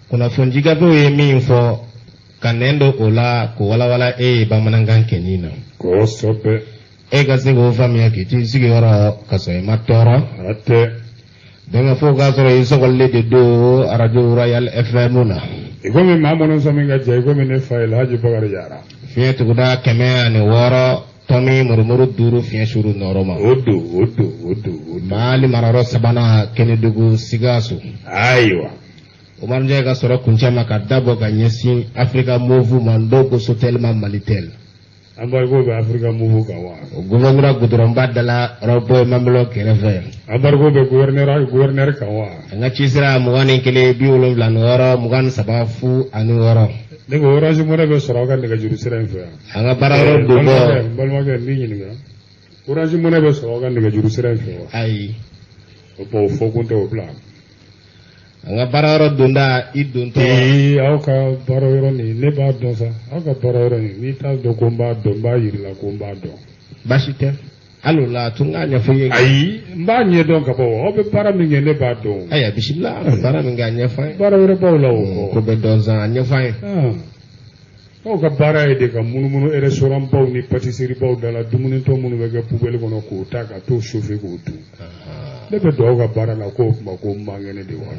Kunnafoni gafew ye min fɔ ka nɛn don o la k'o walawala e ye bamanankan kɛnin na. Kosɛbɛ. E ka se k'o faamuya k'i t'i sigiyɔrɔ ka sɔrɔ i ma tɔɔrɔ. A tɛ. Bɛnkɛ fo k'a sɔrɔ i sɔgɔlen de don arajo Royal FM na. I komi maa minnu sɔmi ka jɛ i komi ne fa ye Alhaji Bakari Jara. Fiɲɛ tuguda 106 tomi murumuru 5 fiɲɛ suru nɔrɔ ma. O don, o don, o don, o don. Mali marayɔrɔ sabanan Kɛnɛdugu Sikaso. Ayiwa. Umaru Njaye ka sɔrɔ kuncɛ ma ka dabɔ ka ɲɛsin Africa Move ma dɔw ko Sotel ma Malitel. Embargo bɛ Africa Move kan wa? O gouvernorat goudronba dala rond-point Mamelon kɛrɛfɛ. Embargo bɛ gouverneur kan wa? An ka ci sira 21 76 23 06. Ne ko Orange Money bɛ sɔrɔ aw ka nɛgɛjuru sira in fɛ yan. An ka baara yɔrɔ don bɔ. N balimakɛ n b'i ɲininka. Orange Money bɛ sɔrɔ aw ka nɛgɛjuru sira in fɛ wa? Ayi. O bon o fɔ kun tɛ o bila. An ka baara yɔrɔ donda i dontɔ. Ee aw ka baara yɔrɔ nin ne b'a dɔn sa aw ka baara yɔrɔ nin n'i t'a dɔn ko n b'a dɔn n b'a yir'i la ko n b'a dɔn. Baasi tɛ hali o la tun k'a ɲɛfɔ i ye. Ayi n b'a ɲɛdɔn ka bɔ aw bɛ baara min kɛ ne b'a dɔn. Ayiwa bisimila an bɛ baara min kɛ a ɲɛfɔ an ye. Baara wɛrɛ b'aw la o kɔ. Ko bɛ dɔn sa a ɲɛfɔ an ye. Aw ka baara ye de ka munumunu restaurant baw ni pâtisserie baw da la dumunitɔ minnu bɛ kɛ poubelle kɔnɔ k'o ta ka t'o chauffer k'o dun. Ne bɛ don aw ka baara la k'o tuma ko n man kɛnɛ de wa.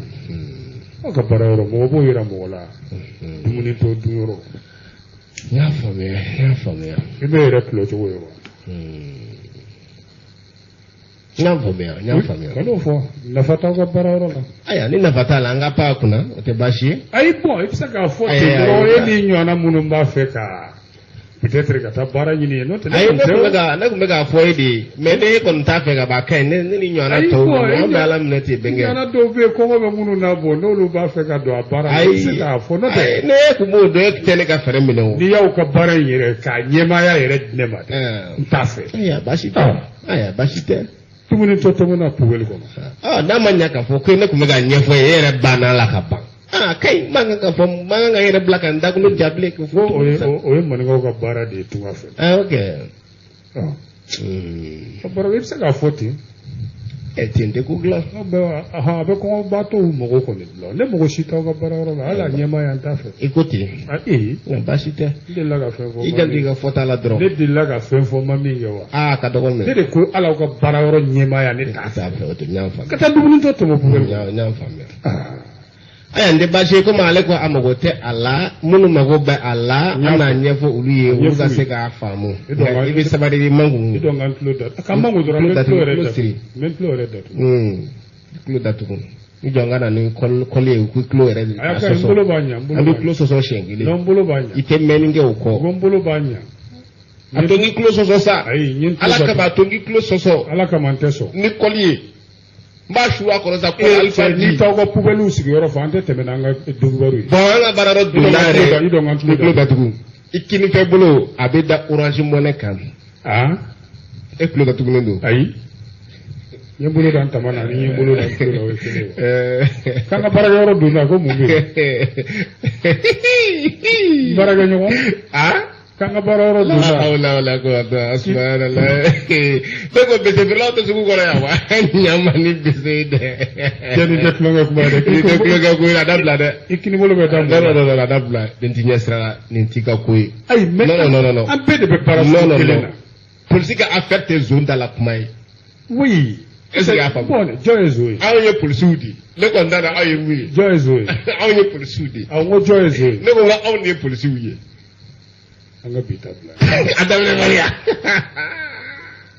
Aw ka baara yɔrɔ mɔgɔ b'o yira mɔgɔ la. Dumunitɔ dun yɔrɔ. N y'a faamuya n y'a faamuya. I bɛ yɛrɛ tulɔ cogo ye wa. N y'a faamuya n y'a faamuya. Kan'o fɔ nafa t'aw ka baara yɔrɔ la. Ayiwa ni nafa t'a la an ka pan a kunna o tɛ baasi ye. Ayi bon i bɛ se k'a fɔ ten dɔrɔn e ni ɲɔgɔnna minnu b'a fɛ ka peut-être ka taa baara ɲini yen n'o tɛ. Ayi ne tun bɛ k'a fɔ e de ye mais ne kɔni t'a fɛ ka ban a ka ɲi ne ni ɲɔgɔnna tɔw mɔgɔ bɛ Ala minɛ ten bɛnkɛ. Ɲɔgɔnna dɔw bɛ yen kɔngɔ bɛ minnu na bon n'olu b'a fɛ ka don a baara la i bɛ se k'a fɔ n'o tɛ. Ne tun b'o dɔn e tɛ ne ka fɛɛrɛ minɛ o. N'i y'aw ka baara in yɛrɛ k'a ɲɛmaaya yɛrɛ di ne ma dɛ n t'a fɛ. Ayiwa baasi tɛ ayiwa baasi tɛ. Dumuni tɔ tɔmɔna poubelle kɔnɔ. Ɔ n'a ma ɲɛ k'a fɔ ko ne tun bɛ k'a ɲɛfɔ e ye e yɛrɛ banna la ka ban. Aa ka ɲi man kan ka fɔ man kan ka yɛrɛ bila ka n dakolo ja bilen. Ko o ye maninkaw ka baara de ye tunga fɛ. Ah ok. Bɔrɔ i bɛ se k'a fɔ ten. Ɛ ten tɛ ko dilan. A bɛ kɔngɔbaatɔw mago kɔni dilan ne mago si t'aw ka baara yɔrɔ la hali a ɲɛmaa yan t'a fɛ. I ko ten. Ee. Nka baasi tɛ. N delila ka fɛn fɔ. I janto i ka fɔta la dɔrɔn. Ne delila ka fɛn fɔ ma min kɛ wa. Aa ka dɔgɔ mɛ. Ne de ko hali aw ka baara yɔrɔ ɲɛmaaya ne t'a fɛ. O tɛ n y'a faamuya. Ka taa dumuni tɔ tɔmɔ poubelle kɔnɔ. N y'a faamuya. Ayiwa n tɛ baasi ye komi ale ko a mago tɛ a la minnu mago bɛ a la an n'a ɲɛfɔ olu ye olu ka se k'a faamu nka i bɛ sabali i bɛ mankun. I dɔn ka n tulo datugu ka manku dɔrɔn n bɛ tulo yɛrɛ datugu n bɛ tulo yɛrɛ datugu. Tulo datugu i jɔ n ka na ni kɔli ye k'i tulo yɛrɛ a sɔsɔ n bolo b'a ɲɛ an bɛ tulo sɔsɔ siɲɛ kelen. Non n bolo b'a ɲɛ. I tɛ mɛnni kɛ o kɔ. N ko n bolo b'a ɲɛ. A to n k'i tulo sɔsɔ sa. Ayi n ye n tulo Ala kama a to n k'i tulo sɔsɔ. Ala kama n tɛ sɔn. Ni kɔli ye. N b'a su a kɔrɔ sa ko alifa di. N'i t'aw ka poubelle sigiyɔrɔ fɔ an tɛ tɛmɛ n'an ka donkibaru ye. Bon an ka baara yɔrɔ donda yɛrɛ i dɔn ka tulo datugu i kinifɛ bolo a bɛ da Orange Money kan. Aa e tulo datugulen don. Ayi n ye bolo da n tama na ni n ye bolo da n tulo la o ye kelen ye. K'an ka baarakɛyɔrɔ donda ko mun bɛ yen. N baarakɛɲɔgɔn. Aa. K'an ka baara yɔrɔ donda. La hawla wala quwwata subhanallah. Ne ko bese feerelaw tɛ sugu kɔnɔ yan wa ɲama ni bese dɛ. Cɛ nin tɛ tulonkɛ kuma ye dɛ. Nin tɛ tulonkɛ ko ye a dabila dɛ. I kinibolo bɛ da mun na. Non non non a dabila nin ti ɲɛ sira la nin t'i ka ko ye. Ayi mais non non non non. An bɛɛ de bɛ baara sugu kelen na. Polisi ka affaire tɛ zon da la kuma ye. Oui. Est ce que i y'a faamu. Bon jɔn ye zon ye. Anw ye polisiw de ye. Ne kɔni t'a dɔn aw ye mun ye. Jɔn ye zon ye. Anw ye polisiw de ye. Awɔ n ko jɔn ye zon ye. Ne ko n ko anw de ye polisiw ye. An ka bi ta bila. A daminɛ Maria.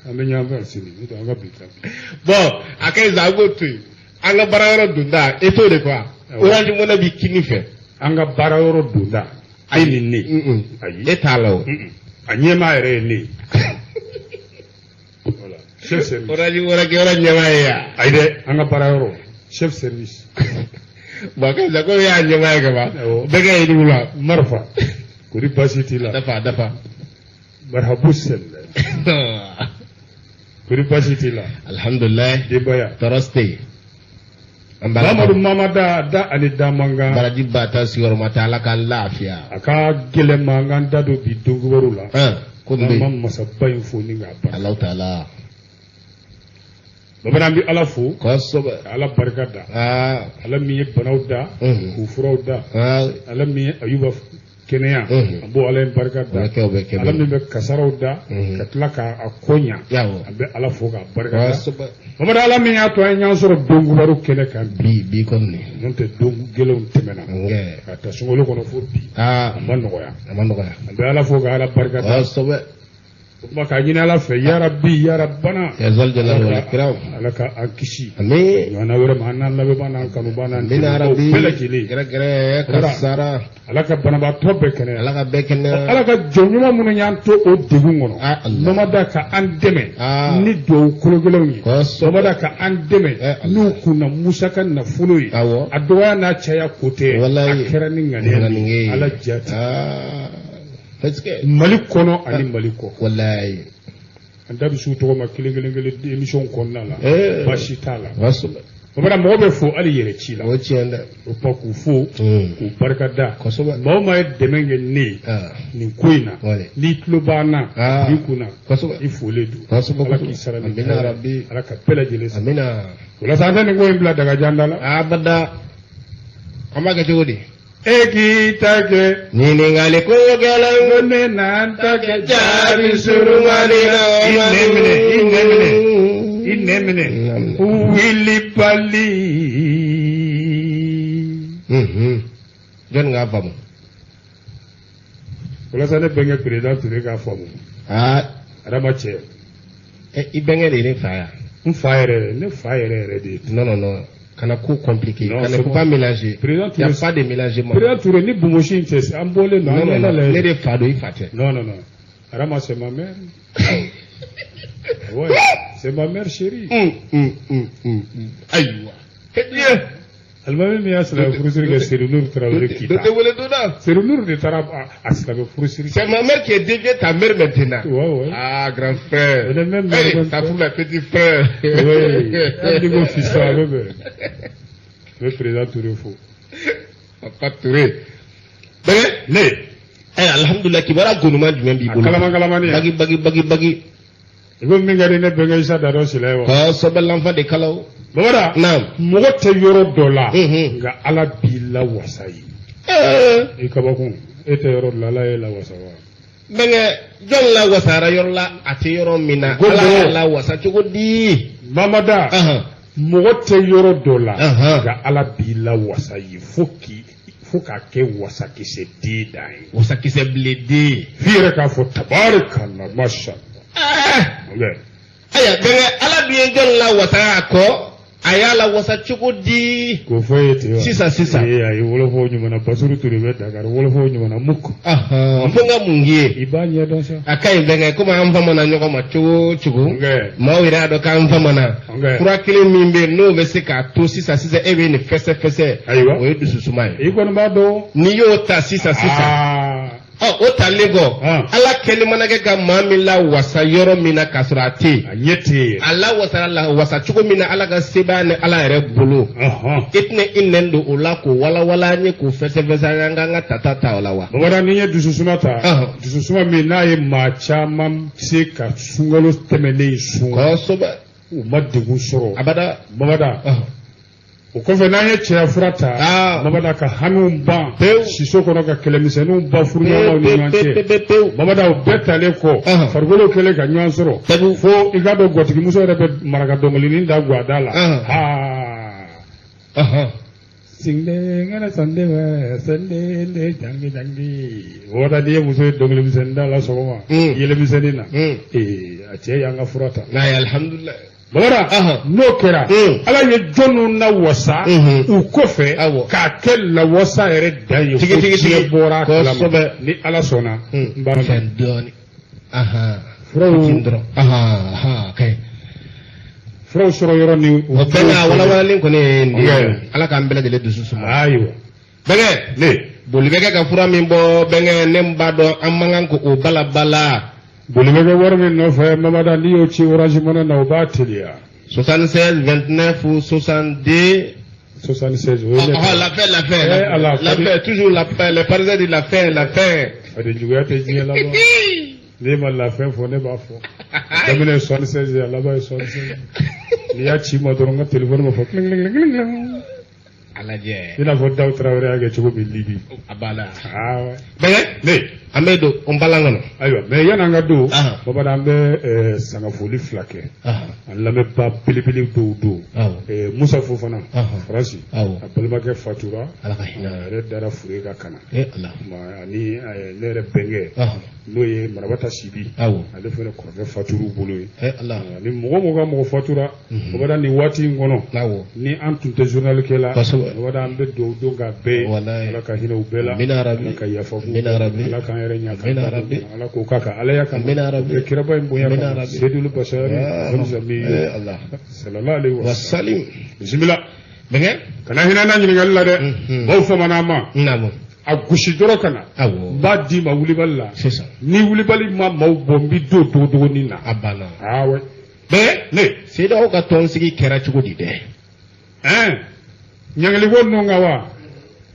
An bɛ ɲɔgɔn fɛ sini n'o tɛ an ka bi ta bila. Bon a ka ɲi sa an k'o to yen. An ka baara yɔrɔ donda e t'o de kɔ wa. Orange Money b'i kini fɛ. An ka baara yɔrɔ donda. E ni ne. Ayi. E t'a la o. A ɲɛmaa yɛrɛ ye ne ye. Voilà chef service. Orange Money kɛyɔrɔ ɲɛmaa ye yan. Ayi dɛ an ka baara yɔrɔ chef service. Bon a ka ɲi sa komi e y'a ɲɛmaa ye ka ban. Bɛɛ ka ɲini wula. Marifa. Kori baasi t'i la. Dafa dafa. Marhabu sɛlɛ. Kori baasi t'i la. Alhamdulilayi. Denbaya. Tɔɔrɔ si tɛ yen. Mamadu Mamada da ani da man kan. Baraji ba ta sigiyɔrɔma tɛ Ala ka lafiya. A ka gɛlɛn ma an k'an da don bi donkibaru la. Ko mun bɛ yen? N'an ma masaba in fo ni k'a barika. Alahu taala. Bamanan bɛ Ala fo. Kosɛbɛ. Ka Ala barika da. Ala min ye banaw da. K'u furaw da. Ala min ye Ayuba kɛnɛya. An b'o Ala in barika da. Ala min bɛ kasaraw da. Ka tila k'a ko ɲa. An bɛ Ala fo k'a barika da. Bamanan Ala min y'a to an ye ɲɔgɔn sɔrɔ don kibaru kɛnɛ kan bi. Bi kɔni. N'o tɛ don gɛlɛnw tɛmɛna. Ka ta sunkalo kɔnɔ fo bi. A ma nɔgɔya. A ma nɔgɔya. An bɛ Ala fo ka Ala barika da. Kosɛbɛ. O tuma k'a ɲini Ala fɛ yarabi yarabana. Ala ka an kisi. Ami. Ɲɔgɔnna wɛrɛ ma an n'an lamɛnbaa n'an kanubaa n'an dɛmɛbaaw bɛɛ lajɛlen. Gɛrɛgɛrɛ kasara. Ala ka banabaatɔ bɛɛ kɛnɛya. Ala ka bɛɛ kɛnɛya. Ala ka jɔn ɲuman minnu y'an to o degun kɔnɔ. Mamada ka an dɛmɛ. Ni duwawu kologɛlɛnw ye. Mamada ka an dɛmɛ. N'u kunna musaka nafolo ye. Awɔ. A dɔgɔya n'a caya ko tɛ. Walayi. A kɛra ni ŋaniya ye. Ala jati. Mali kɔnɔ ani Mali kɔ. Walayi. An da bɛ s'u tɔgɔ ma kelen kelen kelen émission kɔnɔna la. Baasi t'a la. Bamanan mɔgɔ bɛ fo hali yɛrɛ ci la. O tiɲɛ dɛ. O tuma k'u fo. K'u barika da. Kosɛbɛ. Maa o maa ye dɛmɛ kɛ ne ye. Nin ko in na. N'i tulo b'an na. N'i kunna. Kosɛbɛ. I folen don. Kosɛbɛ. Ala k'i sara ni Amina rabi. Ala ka bɛɛ lajɛlen sara. Amina. O la sa an tɛ nin ko in bila dagajan da la. Abada. An b'a kɛ cogo di? E k'i ta kɛ. Ɲininkali ko gɛlɛn. Ko ne na n ta kɛ. Jaabi surumani na. I nɛn minɛ, i nɛn minɛ, i nɛn minɛ. Wulibali. Jɔnni k'a faamu? Walasa ne bɛnkɛ président Ture k'a faamu. Adama cɛ. I bɛnkɛ de ye ne fa ya? N fa yɛrɛ, ne fa yɛrɛ yɛrɛ de ye. Non non non. Kana ko compliqué. Non, kana c'est faut bon. pas mélanger. Président Il n'y a Touré. pas de mélangement. Président Touré ni Bomosi in tɛ an bɔlen don. Non non non. An Ne de fa don, i fa tɛ. Non non non. Adama c'est ma mère. Ouais, c'est ma mère chérie. Ayiwa. Dieu. Alimami min y'a silamɛ furusiri kɛ Seydou Nour Traoré Dɔ Kita. tɛ wele donna. Seydou Nour de taara a silamɛ furusiri. C'est ma mère qui est dédiée ta mère maintenant. Ouais ouais. Ah, grand frère. On est même Hey, même ça fout mes petits frères. Oui. Hali ni ko fiston a bɛ bɛn. N bɛ président Touré fo. Papa Touré. Bɛnkɛ. Ne. Eh, alhamdulillah, kibaruya gonuman jumɛn b'i A bolo? kalaman kalamani. Bagi bagi bagi bagi. I ko min ka di ne bɛnkɛ Isa Dadɔ Sila ye wa? Kosɛbɛ l'enfant de Kalaw. Bamada. Naam. Mɔgɔ tɛ yɔrɔ dɔ la. Nka Nka Ala b'i lawasa ye. I kabakun e tɛ yɔrɔ dɔ la Ala y'e lawasa wa? Bɛnkɛ jɔn lawasara yɔrɔ la a tɛ yɔrɔ min na Ko Ala y'a mɔgɔ. lawasa cogo di? Mamada. Mɔgɔ tɛ yɔrɔ dɔ la. Nka Ala b'i lawasa ye fo k'i fo k'a kɛ wasakisɛ den dan ye. Wasakisɛ bilen den. F'i yɛrɛ k'a fɔ tabarikala masha Allah. Ayiwa bɛnkɛ Ala dun ye jɔn lawasa a kɔ a y'a lawasa cogo di? K'o fɔ e ye ten wa? Sisan sisan. Ee ayi wolofɔw ɲuman na Basiru Ture bɛ Dakar wolofɔw ɲuman na muk. Fo n ka mun k'i ye? I b'a ɲɛdɔn sa. A ka ɲi bɛnkɛ komi an famana ɲɔgɔn ma cogo o cogo. Nkɛ. Maaw yɛrɛ y'a dɔn k'an famana. Nkɛ. Fura kelen min bɛ yen n'o bɛ se k'a to sisan sisan e bɛ nin fɛsɛfɛsɛ. Ayiwa. O ye dususuma ye. I kɔni b'a dɔn. N'i y'o ta sisan sisan. Ɔ o talen kɔ. Ala kɛlen mana kɛ ka maa min lawasa yɔrɔ min na k'a sɔrɔ a tɛ yen. A ɲɛ tɛ yen. A lawasara lawasa cogo min na Ala ka sebaaya ni Ala yɛrɛ bolo. I tɛna i nɛn don o la k'o walawala an ye k'o fɛsɛfɛsɛ an k'an ka tata ta o la wa. Bamanan n'i ye dususuma ta. Dususuma min n'a ye maa caman se ka sunkalo tɛmɛnen sun. Kosɛbɛ. U ma degun sɔrɔ. Abada. Bamada. O kɔfɛ n'an ye cɛya fura ta. Mamada ka hamiw ban. Pewu. Siso kɔnɔ ka kɛlɛmisɛnninw ban furuɲɔgɔnmaw ni ɲɔgɔn cɛ. Pewu pewu. Mamada o bɛɛ talen kɔ. Farikolo kɛlen ka ɲɔgɔn sɔrɔ. Pewu. Fo i k'a dɔn gɔtigimuso yɛrɛ bɛ maraka dɔnkilinin da guwada la. Haa. Sinde ŋana sande wa sande le jangi jangi. O waati n'i ye muso ye dɔnkilimisɛnnin da la sɔgɔma. Yɛlɛmisɛnnin na. Ee a cɛ y'an ka fura ta. N'a ye alihamudulilayi. Bamada n'o kɛra Ala ye jɔnniw lawasa u kɔfɛ k'a kɛ lawasa yɛrɛ dan ye Tigi, tigi, fo diɲɛ tigi. bɔra a kalama Kosɛbɛ. ni Ala sɔnna n b'a Fɛn dɔɔni. Furaw Fitinin dɔrɔn. Kayi. Furaw sɔrɔ yɔrɔ ni. O bɛnkɛ a walawalalen kɔni ye nin ye. Ok. Ala k'an bɛɛ lajɛlen dusu suma. Ayiwa. Bɛnkɛ. Ne. Boli bɛ kɛ ka fura min bɔ bɛnkɛ ne b'a dɔn an man kan k'o balabala. Boli bɛ kɛ wari min nɔfɛ Mamada n'i y'o ci Orange Money na o b'a teliya. 76 29 62 76 o ye ne Oh, ta. la fin, la fin. Eh, ala, La fin, toujours la fin. Les parisiens disent la fin, la fin. Fadenjuguya tɛ diɲɛ laban. N'e ma la fin fɔ ne b'a fɔ. Daminɛ ye 76 ye a laban ye 76. N'i y'a ci ma dɔrɔn n ka téléphone b'a fɔ kiling kiling kiling kiling. A lajɛ. I n'a fɔ Dawu Tarawele y'a kɛ cogo min Libi. A banna. Ah ouais. Bɛnkɛ. Ne. An bɛ don n balan kɔnɔ. Ayiwa mais yan'an ka don. Bamanan an bɛ sangafoli fila kɛ. An lamɛnbaa belebele dɔw don. Musa Fofana. Faransi. A balimakɛ fatura. Ala ka hinɛ. A yɛrɛ dara fure kan ka na. Ala. Ani ne yɛrɛ bɛnkɛ. N'o ye Marabata Sibi. Ale fana kɔrɔkɛ fatur'u bolo ye. Ani mɔgɔ mɔgɔ ka mɔgɔ fatura. Bamanan nin waati in kɔnɔ. Ni an tun tɛ journal kɛ la. Bamanan an bɛ dugawu don k'a bɛɛ ye. Ala ka hinɛ u bɛɛ la. Ala ka yafa k'u Ala k'an yɛrɛ ɲɛ k'an Ala k'o k'a kan Alaya kama. Kiraba in bonya kama. Seydul Basari. Sallallahu alaihi wa sallam. Bisimila. Bɛnkɛ. Kana hinɛ na ɲininkali la dɛ. Maaw famana an ma. Naamu. A gosi dɔrɔn ka na. Awɔ. N b'a d'i ma wulibali la. Sisan. Ni wulibali ma maaw bɔ n bɛ don dogodogonin na. A banna. Ah ouais. Bɛnkɛ. Ne. CEDEAO ka tɔnsigi kɛra cogo di dɛ? Ɛn ɲangiliko ninnu kan wa?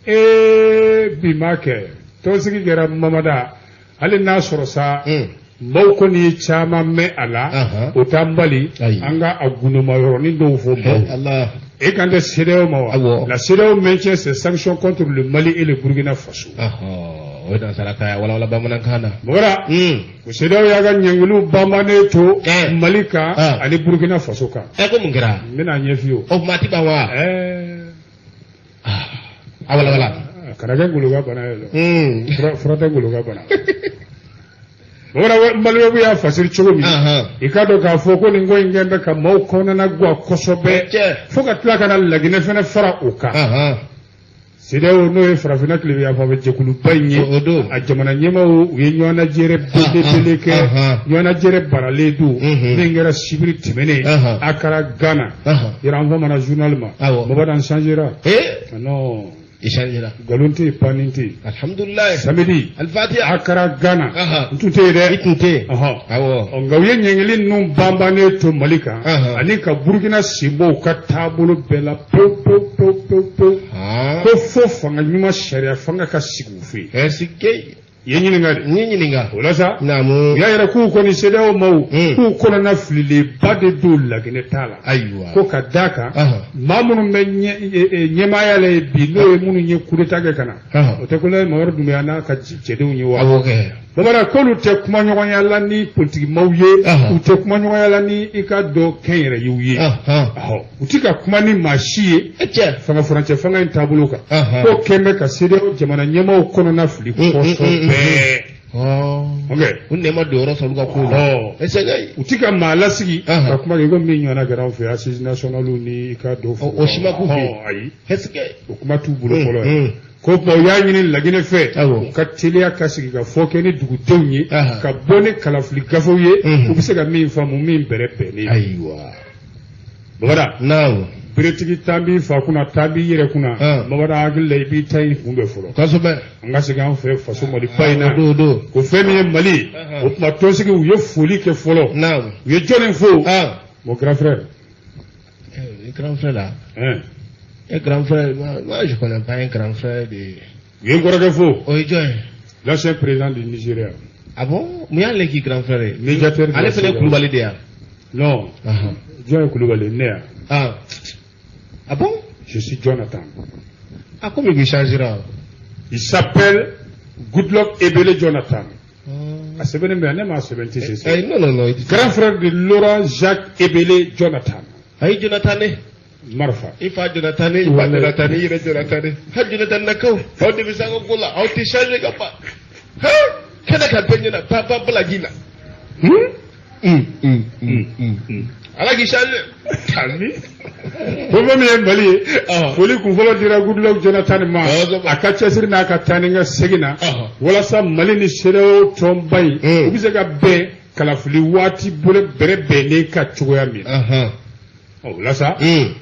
Ee bi ma kɛ tɔnsigi kɛra Mamada hali n'a sɔrɔ sa. Maaw kɔni ye caman mɛn a la. O t'an bali. An ka a gundoma yɔrɔnin dɔw fɔ maaw. E kan tɛ CEDEAO ma wa? La CEDEAO maintient ses sanctions contre le Mali et le Burkina Faso. O ye nansara ta ye walawala bamanankan na. Mɔgɔra. O CEDEAO y'a ka ɲangiliw banbannen to Mali kan ani Burkina Faso kan. Ɛ ko mun kɛra? N bɛna ɲɛf'i ye o. O kuma ti ban wa? A walawala. Kana kɛ ngolo ka bana ye dɛ. Fura tɛ ngolo ka bana. Mɔgɔra Maliweb y'a fasiri cogo min. I k'a dɔn k'a fɔ ko nin ko in kɛn bɛ ka maaw kɔnɔna gan kosɛbɛ. Fo ka tila ka na Laginɛ fana fara o kan. CEDEAO n'o ye farafinna tilebinyanfanfɛ jɛkuluba in ye. A jamana ɲɛmaaw u ye ɲɔgɔnnajɛrɛ belebele kɛ. Ɲɔgɔnnajɛrɛ baralen don. Min kɛra sibiri tɛmɛnen. Accra Ghana. Yɔrɔ an famana journal ma. Bamanan changera. Non. I changera. Nkalon tɛ yen panni tɛ yen. Alhamdulilayi. Samedi. Alifatiha. Accra Ghana. N tun tɛ yen dɛ. I tun tɛ yen. Awɔ. Nka u ye ɲangili ninnu banbannen to Mali kan. Ani ka Burukina senbɔ u ka taabolo bɛɛ la pewu pewu pewu pewu pewu. Ko fo fanga ɲuman sariya fanga ka sigi u fɛ yen. Ɛsike. I ye ɲininka de. N ye ɲininka. O la sa. Naamu. U y'a yɛrɛ k'u kɔni CEDEAO maaw. K'u kɔnɔna fililenba de don Laginɛ ta la. Ayiwa. Ko ka d'a kan. Maa minnu bɛ ɲɛmaaya la yen bi n'o ye minnu ye coup d'état kɛ ka na. O tɛ colonel Mamadu Dunbuya n'a ka cɛdenw ye wa. Awɔ kɛ. Bamanan k'olu tɛ kumaɲɔgɔnya la ni politikimaw ye. U tɛ kumaɲɔgɔnya la ni i ka dɔn kɛnyɛrɛyew ye. U ti ka kuma ni maa si ye. Fanga furancɛ fanga in taabolo kan. K'o kɛn bɛ ka CEDEAO jamana ɲɛmaaw kɔnɔna fili kosɛbɛ. Ok. U nɛma don yɔrɔ sɔrɔ olu ka kow la. U ti ka maa lasigi. Ka kuma kɛ komi min ɲɔgɔnna kɛra anw fɛ assises nationales ni i ka dɔw fɔ. O si ma k'u fɛ yen. Ayi. O kuma t'u bolo fɔlɔ yɛrɛ. Ko tuma u y'a ɲini Laginɛ fɛ. U ka teliya ka sigi ka fɔ kɛ ni dugudenw ye. Ka bɔ ni kalafili gafew ye. U bɛ se ka min faamu min bɛrɛ bɛnnen. Ayiwa. Babada. Naamu. Beretigi tan b'i fa kunna tan b'i yɛrɛ kunna. Babada hakili la i b'i ta in kunbɛn fɔlɔ. Kosɛbɛ. An ka segin an fɛ faso Maliba in na. O don. Ko fɛn min ye Mali. O tuma tɔnsigi u ye foli kɛ fɔlɔ. Naamu. U ye jɔnni fo. Mon grand frère. Grand frère là. Un grand frère, moi je connais pas un grand frère de. U ye n kɔrɔkɛ fo. O ye jɔn ye? L'ancien président du Nigeria. Ah bon? Mun y'ale k'i grand frère ye? Médiateur. Ale fana ye Kulubali de ye wa? Non. Jɔn ye Kulubali ne ya. Ah. Ah bon? Je suis Jonathan. Ah comme il changera. Il s'appelle Goodluck Ebele Jonathan. A sɛbɛnnen bɛ yan ne m'a sɛbɛn tɛ se. Non non non. Grand frère de Laurent Jacques Ebele Jonathan. Ayi Jonathan ne. Marifa. I fa Jonathan ne, i ba Jonathan ne, i yɛrɛ Jonathan ne. Ha Jonathan nakaw, aw de bɛ se aw ka ko la, aw tɛ changer ka ban. Ha kɛnɛ ka bɛɛ ɲɛna, ba ba balaji la. Ala k'i changer. Ami. Ko fɛn min ye Mali ye. Foli kunfɔlɔ dira Goodluck Jonathan ma. A ka cɛsiri n'a ka taa ni ka segin na. Walasa Mali ni CEDEAO tɔnba in. U bɛ se ka bɛn kalafili waati bolo bɛrɛ bɛnnen kan cogoya min na. O la sa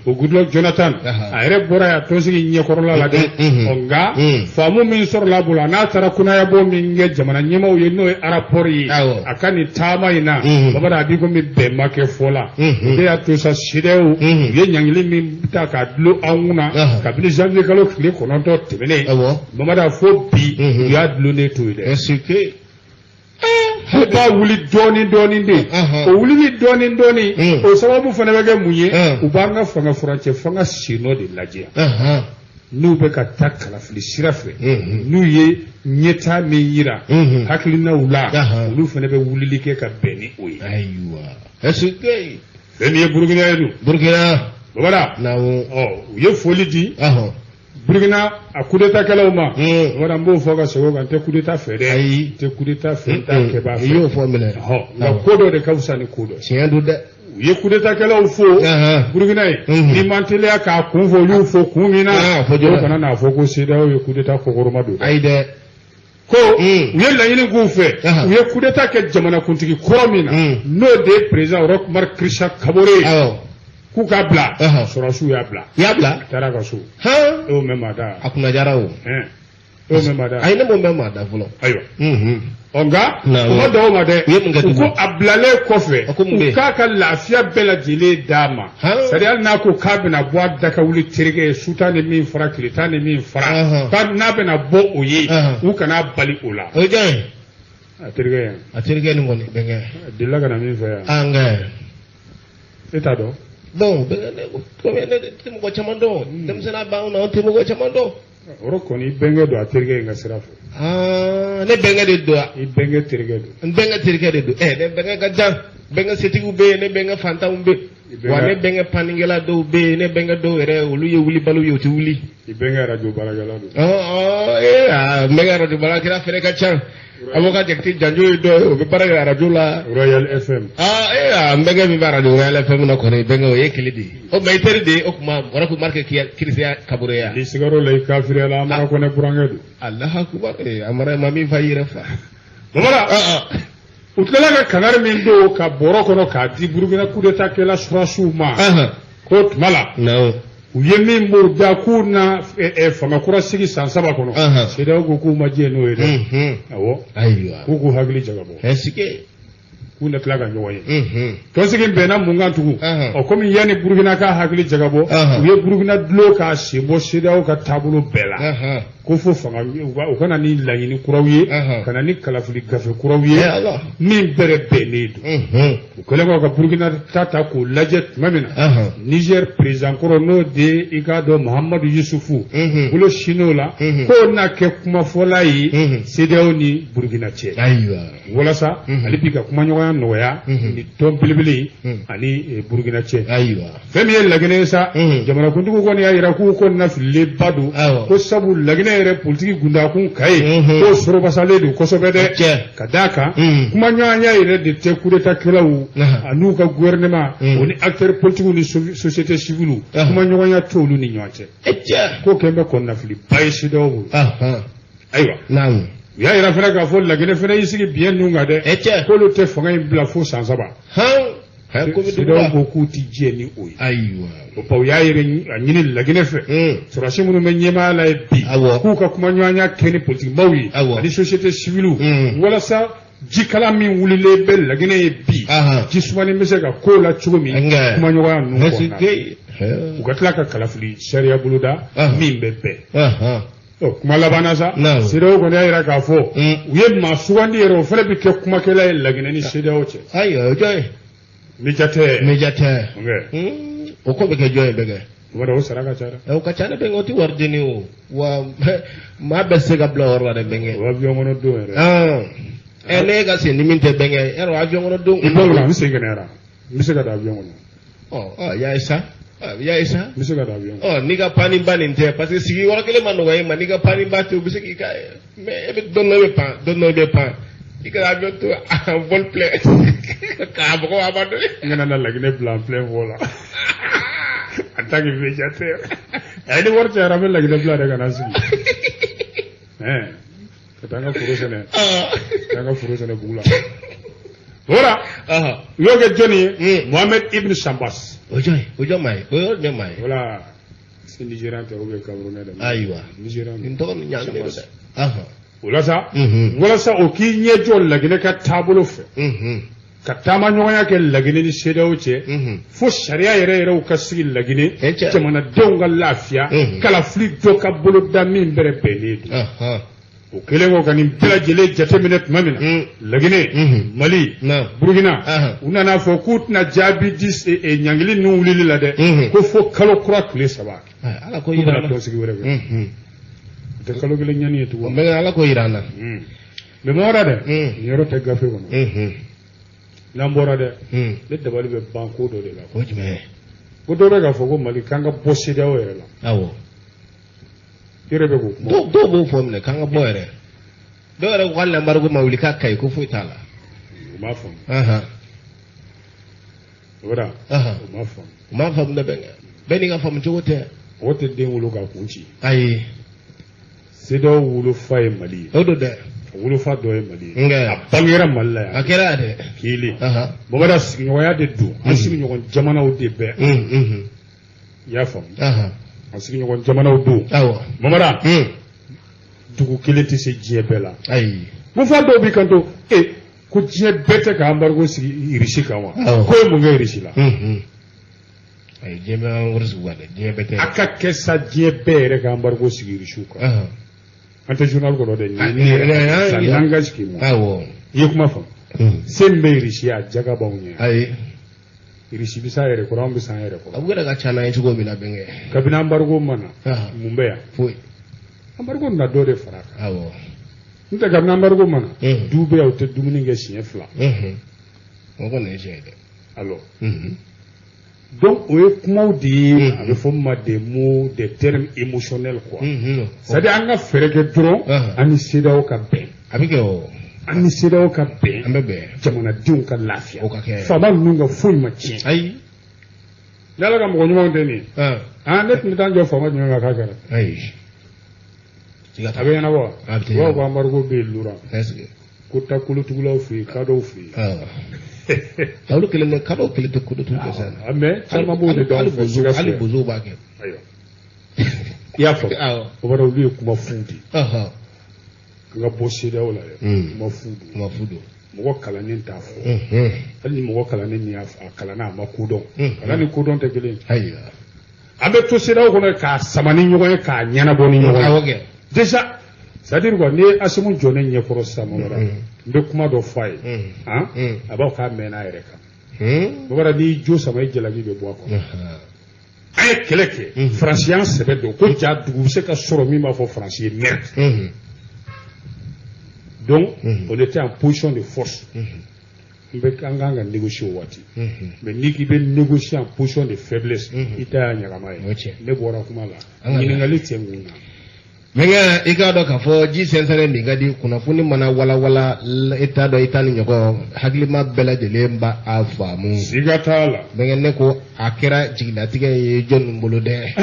o Goodluck Jonathan a yɛrɛ bɔra yan tɔnsigi ɲɛkɔrɔla la dɛ ɔ nka faamu min sɔrɔla a bolo a n'a taara kunnayabɔ min kɛ jamana ɲɛmaaw ye n'o ye rapport ye a ka nin taama in na Bamanan a b'i komi bɛn ma kɛ fɔ la o de y'a to sa CEDEAO u ye ɲangili min ta k'a dulon an kunna kabini janvier kalo tile 9 tɛmɛnen Bamanan fo bi u y'a dulonnen to yen dɛ. Est-ce que K'u b'a wuli dɔɔni dɔɔni de. O wulili dɔɔni dɔɔni, o sababu fana bɛ kɛ mun ye? U b'an ka fanga furancɛ fanga sennɔ de lajɛ. N'u bɛ ka taa kalafili sira fɛ, n'u ye ɲɛtaa min yira hakilinaw la, olu fana bɛ wulili kɛ ka bɛn ni o ye. Ayiwa, est-ce que Fɛn min ye Burukina ye dun? Burukina. Babada. Naamu. Ɔ, u ye foli di Burukina a coup d'état kɛlaw ma. Babada, n b'o fɔ ka segin o kan, n tɛ coup d'état fɛ dɛ. Ayi. N tɛ coup d'état fɛ, n t'a kɛbaa fɛ. I y'o fɔ minɛ. Ɔhɔ, nka ko dɔ de ka fisa ni ko dɔ ye. Tiɲɛ don dɛ. U ye coup d'état kɛlaw fo Burukina ye. Ni man teliya k'a kun fɔ, olu y'u fo kun min na, o kana n'a fɔ ko CEDEAO ye coup d'état kɔkɔrɔma don. Ayi dɛ. Ko u ye laɲini k'u fɛ, u ye coup d'état kɛ jamanakuntigi kɔrɔ min na, n'o de ye président Roch Marc Christian Kaboré ye, k'u k'a bila, sɔrɔdasiw y'a bila. I y'a bila. A taara a ka so. E y'o mɛn maa da? A kunnajara o. E y'o mɛn maa da? Ayi, ne m'o mɛn maa da fɔlɔ. Ayiwa. Ɔ, nka u ma dan o ma dɛ. U ye mun kɛ U ko a bilalen kɔfɛ, A ko mun bɛ u yen? k'a ka lafiya bɛɛ lajɛlen d'a ma. C'est à dire, hali n'a ko k'a bɛna bɔ a da ka wuli terikɛ ye, su tan ni min fara, tile tan ni min fara, k'a n'a bɛna bɔ o ye, u kana bali o la. O ye jɔn ye? A terikɛ yan. A terikɛ nin kɔni, bɛnkɛ. A delila ka na min fɛ yan. An kɛ. E t'a dɔn? Bon, bɛnkɛ, ne komi ne tɛ mɔgɔ caman dɔn. Denmisɛnninya b'anw na, anw tɛ mɔgɔ caman dɔn. O yɔrɔ kɔni, i bɛnkɛ don a terikɛ in ka sira fɛ. Aa, ne bɛnkɛ de don. I bɛnkɛ terikɛ don. N bɛnkɛ terikɛ de don. Ɛ, ne bɛnkɛ ka jan. Bɛnkɛ setigiw bɛ yen, ne bɛnkɛ fantanw bɛ yen. Wa ne bɛnkɛ panikɛla dɔw bɛ yen, ne bɛnkɛ dɔw yɛrɛ, olu ye wulibaliw ye, u tɛ wuli. I bɛnkɛ arajo baarakɛla don. Ɔ ɔ, ee, aa, n bɛnkɛ arajo baarakɛla fɛnɛ ka ca. Avocat Jakite Janjo ye dɔ ye, o bɛ baara kɛ arajo la. Royal FM. Aa, ee, aa, n bɛnkɛ min bɛ arajo Royal FM na kɔni, bɛnkɛ, o ye kele de ye. O tuma, i teri de ye, o tuma bɔra ko Marc Christian Kabore ya. Ni sigaro la, i kafiriya la, Amara Kɔnɛ burankɛ don. Alahu akubar, ee, Amara ma min fa, i yɛrɛ fa. Bamara. U tilala ka kangari min don ka bɔrɔ kɔnɔ k'a di Burukina coup d'état kɛla sɔrɔdasiw ma. Ko tuma la. U ye min b'u da k'u na fanga kura sigi san 3 kɔnɔ. CEDEAO ko k'u ma jɛ n'o ye dɛ. Awɔ. Ayiwa. K'u k'u hakili jagabɔ. Est-ce que. K'u na tila ka ɲɔgɔn ye. Tɔnsigi bɛnna mun kan tugun? Ɔ, komi yanni Burukina ka hakili jagabɔ, u ye Burukina dulon k'a sen bɔ CEDEAO ka taabolo bɛɛ la. Ko fo fanga u ka na ni laɲini kuraw ye, ka na ni kalafili gafe kuraw ye min bɛrɛ bɛnnen don. U kɛlen kɔ ka Burukina ta ta k'o lajɛ tuma min na, Niger président kɔrɔ, n'o de ye i k'a dɔn Mahamadu Yusufu, bolo sin'o la k'o na kɛ kumafɔla ye CEDEAO ni Burukina cɛ. Ayiwa. Walasa ale bi ka kumaɲɔgɔnya nɔgɔya ni tɔn belebele ani Burukina cɛ. Ayiwa. Fɛn min ye Laginɛ ye sa, jamanakuntigiw kɔni y'a jira k'u kɔni lafililenba don, ko sabu Laginɛ yɛrɛ politiki gundakun ka ye k'o sorobasalen don kosɛbɛ dɛ, ka d'a kan kumaɲɔgɔnya yɛrɛ de tɛ coup d'état kɛlaw an'u ka gouvernement o ni acteurs politiques ni société civile, kumaɲɔgɔnya t'olu ni ɲɔgɔn cɛ. K'o kɛlen bɛ kɔnɔnafiliba ye CEDEAO bolo. Ayiwa. U y'a yira fana k'a fɔ Laginɛ fana y'i sigi biɲɛ ninnu kan dɛ, k'olu tɛ fanga in bila fo san 3. CEDEAO ko k'u ti jɛ ni o ye. Ayiwa. O pa, u y'a yɛrɛ a ɲini Laginɛ fɛ, sɔrɔdasi minnu bɛ ɲɛmaaya la ye bi, k'u ka kumaɲɔgɔnya kɛ ni politikimaw ye ani société civile, walasa jikala min wulilen bɛ Laginɛ ye bi, ji sumani bɛ se ka k'o la cogo min kumaɲɔgɔnya ninnu kɔnɔna na. U ka tila ka kalafili sariya boloda min bɛ bɛn. Kuma laban na sa, CEDEAO kɔni y'a jira k'a fɔ u ye maa sugandi yɛrɛ, o fana bɛ kɛ kumakɛla ye Laginɛ ni CEDEAO cɛ. Ayiwa, o jɔn ye? Médiateur. Médiateur. O ko bɛ kɛ jɔn ye, bɛnkɛ? O b'a dɔn o sara ka ca dɛ. O ka ca ne bɛnkɛ, o tɛ wari deni o. Wa maa bɛɛ tɛ se ka bila o yɔrɔ la dɛ, bɛnkɛ. O avion kɔnɔ don yɛrɛ. Ɛ, ne ka sen dimi tɛ, bɛnkɛ, yarɔ avion kɔnɔ don. I bɔ o la, n sen kɛnɛyara, n bɛ se ka don avion kɔnɔ. Ɔ ɔ, y'a ye sa. Y'a ye sa. N bɛ se ka don avion kɔnɔ. Ɔ, n'i ka panni ba nin tɛ, parce que sigi yɔrɔ kelen ma nɔgɔ e ma, n'i ka panni ba tɛ, u bɛ se k'i ka, mais e bɛ don dɔ i bɛ pan, don dɔ i bɛ pan. I ka avion to en vol plein k'a mɔgɔw abandonné. N kana na Laginɛ bila en plein vol la. En tant que médiateur. Ɛ, ni wari cayara, n bɛ Laginɛ bila de ka na sigi. Ɛɛ, ka taa n ka foro sɛnɛ. Ka taa n ka foro sɛnɛ bugu la. Voilà. U y'o kɛ jɔnni ye? Mohamed Ibn Chambas. O jɔn ye? O jɔn maa ye? O yɔrɔ jumɛn maa ye? Voilà. C'est Nigérian tɛ ou bien Camerounais dɛ. Ayiwa. Nigérian. Nin tɔgɔ nin ɲagaminen don dɛ. O la sa, walasa o k'i ɲɛ jɔ Laginɛ ka taabolo fɛ, ka taama ɲɔgɔnya kɛ Laginɛ ni CEDEAO cɛ, fo sariya yɛrɛ yɛrɛw ka sigi Laginɛ, jamanadenw ka lafiya, kalafili dɔ ka boloda min bɛrɛ bɛnnen don. O kɛlen kɔ ka nin bɛɛ lajɛlen jateminɛ tuma min na Laginɛ Mali Burukina u nana fɔ k'u tɛna jaabi di ɲangili ninnu wulili la dɛ ko fo kalo kura tile 3 Ala k'o k'u yira bɛna an na. tɔnsigi wɛrɛ kɛ. O tɛ kalo kelen ɲani ye tugun. Bɛnkɛ Ala k'o yira an na. Mais mɔgɔ dɛ nin yɔrɔ tɛ gafe kɔnɔ. N'an bɔra dɛ ne dabali bɛ ban ko dɔ de la. O jumɛn ye? Ko dɔ bɛ k'a fɔ ko Mali k'an ka bɔ CEDEAO yɛrɛ la. Awɔ. I yɛrɛ bɛ k'o kuma. Dɔw b'o fɔ minɛ k'an ka bɔ yɛrɛ. Dɔw yɛrɛ ko hali embargo ma wuli k'a ka ɲi ko foyi t'a la. U m'a faamu. O bɛna u m'a faamu. U m'a faamu dɛ bɛnkɛ. Bɛɛ n'i ka faamu cogo tɛ. Mɔgɔ tɛ den wolo k'a kun ci. Ayi. CEDEAO wolofa ye Mali ye. O don dɛ. A wolofa dɔ ye Mali ye. Nka. A bangera Mali la yan. A kɛra dɛ. Kelen. Bamanan sigiɲɔgɔnya de don. An sigiɲɔgɔn jamanaw de bɛɛ. I y'a faamu. An sigiɲɔgɔn jamanaw don. Awɔ. Bamanan. Dugu kelen tɛ se diɲɛ bɛɛ la. Ayi. Ko fɔ dɔw b'i kanto e ko diɲɛ bɛɛ tɛ ka embargo sigi Irisi kan wa. Ko ye mun kɛ Irisi la. Ayi diɲɛ bɛ embargo sigi kan dɛ diɲɛ bɛɛ tɛ. A ka kɛ sa diɲɛ bɛɛ yɛrɛ ka embargo sigi Irisiw kan. An tɛ journal kɔnɔ dɛ. Nin ça n'engage que moi. Awɔ. I ye kuma faamu. Se min bɛ Irisi ye a jaga b'anw ɲɛ. Ayi. Irisi bɛ s'a yɛrɛ kɔrɔ anw bɛ s'an yɛrɛ kɔrɔ. A bɛ yɛrɛ ka ca n'an ye cogo min na bɛnkɛ. Kabini embargo ma na. Mun bɛ yan. Foyi. Embargo nana dɔ de fara a kan. Awɔ. N'o tɛ kabini embargo ma na. Du bɛ yan u tɛ dumuni kɛ siɲɛ 2. O kɔni ye tiɲɛ ye dɛ. Alors. Donc o ye kumaw de ye a bɛ fɔ min ma des mots des termes émotionnels quoi. C'est à dire an ka fɛɛrɛ kɛ dɔrɔn an ni CEDEAO ka bɛn. A bɛ kɛ o. An ni CEDEAO ka bɛn. An bɛ bɛn. Jamanadenw ka lafiya. O ka kɛ. Faama ninnu ka foyi ma tiɲɛ. Ayi. Ni Ala ka mɔgɔ ɲumanw tɛ nin ye. Ne tun bɛ taa n jɔ faama jumɛn kan k'a kɛra. Ayi. A bɛ ɲɛnabɔ wa? A bɛ U b'a fɔ ko embargo bɛ yen Lura. Est-ce que. Ko taa kolotugulaw fɛ yen kadɔw fɛ yen. Olu kelen tɛ kadɔw kelen tɛ kolotugu kɛ sa. Mais caman b'o de dɔn anw fɛ Sikaso Hali yan. bozow b'a kɛ. Ayiwa. I y'a faamu. O b'a dɔn olu ye kuma fu de ye. An ka bɔ CEDEAO la yɛrɛ. Kuma fu don. Kuma fu don. Mɔgɔ kalannen t'a fɔ. Hali ni mɔgɔ kalannen y'a fɔ a kalanna a ma kodɔn. Kalan ni kodɔn tɛ kelen ye. Ayiwa. An bɛ to CEDEAO kɔnɔ k'a sama ni ɲɔgɔn ye k'a ɲɛnabɔ ni ɲɔgɔn ye. Awɔ kɛ. Déjà c'est à dire quoi n'i ye Asimu jɔ ne ɲɛkɔrɔ sisan Mamara n bɛ kuma dɔ fɔ a ye. A b'a fɔ k'a mɛnna a yɛrɛ kan. Mamara n'i jo sama i jalaki bɛ bɔ a kɔnɔ. An ye kɛlɛ kɛ. Faransi y'an sɛbɛ don ko ja dugu bɛ se ka sɔrɔ min b'a fɔ Faransi ye merde. Donc on était en position de force. N bɛ an kan ka négocier o waati. Mais n'i k'i bɛ négocier en position de faiblesse. I ta y'a ɲagama ye. Ne bɔra kuma la. Ɲininkali tɛ n kun na. Mɛnkɛ i k'a dɔn k'a fɔ ji sɛnsɛnnen min ka di kunnafoni mana walawala i t'a dɔn i t'a ni ɲɔgɔn hakilima bɛɛ lajɛlen b'a a faamu. Siga t'a la. Mɛnkɛ ne ko a kɛra jigilatigɛ ye jɔnni bolo dɛ.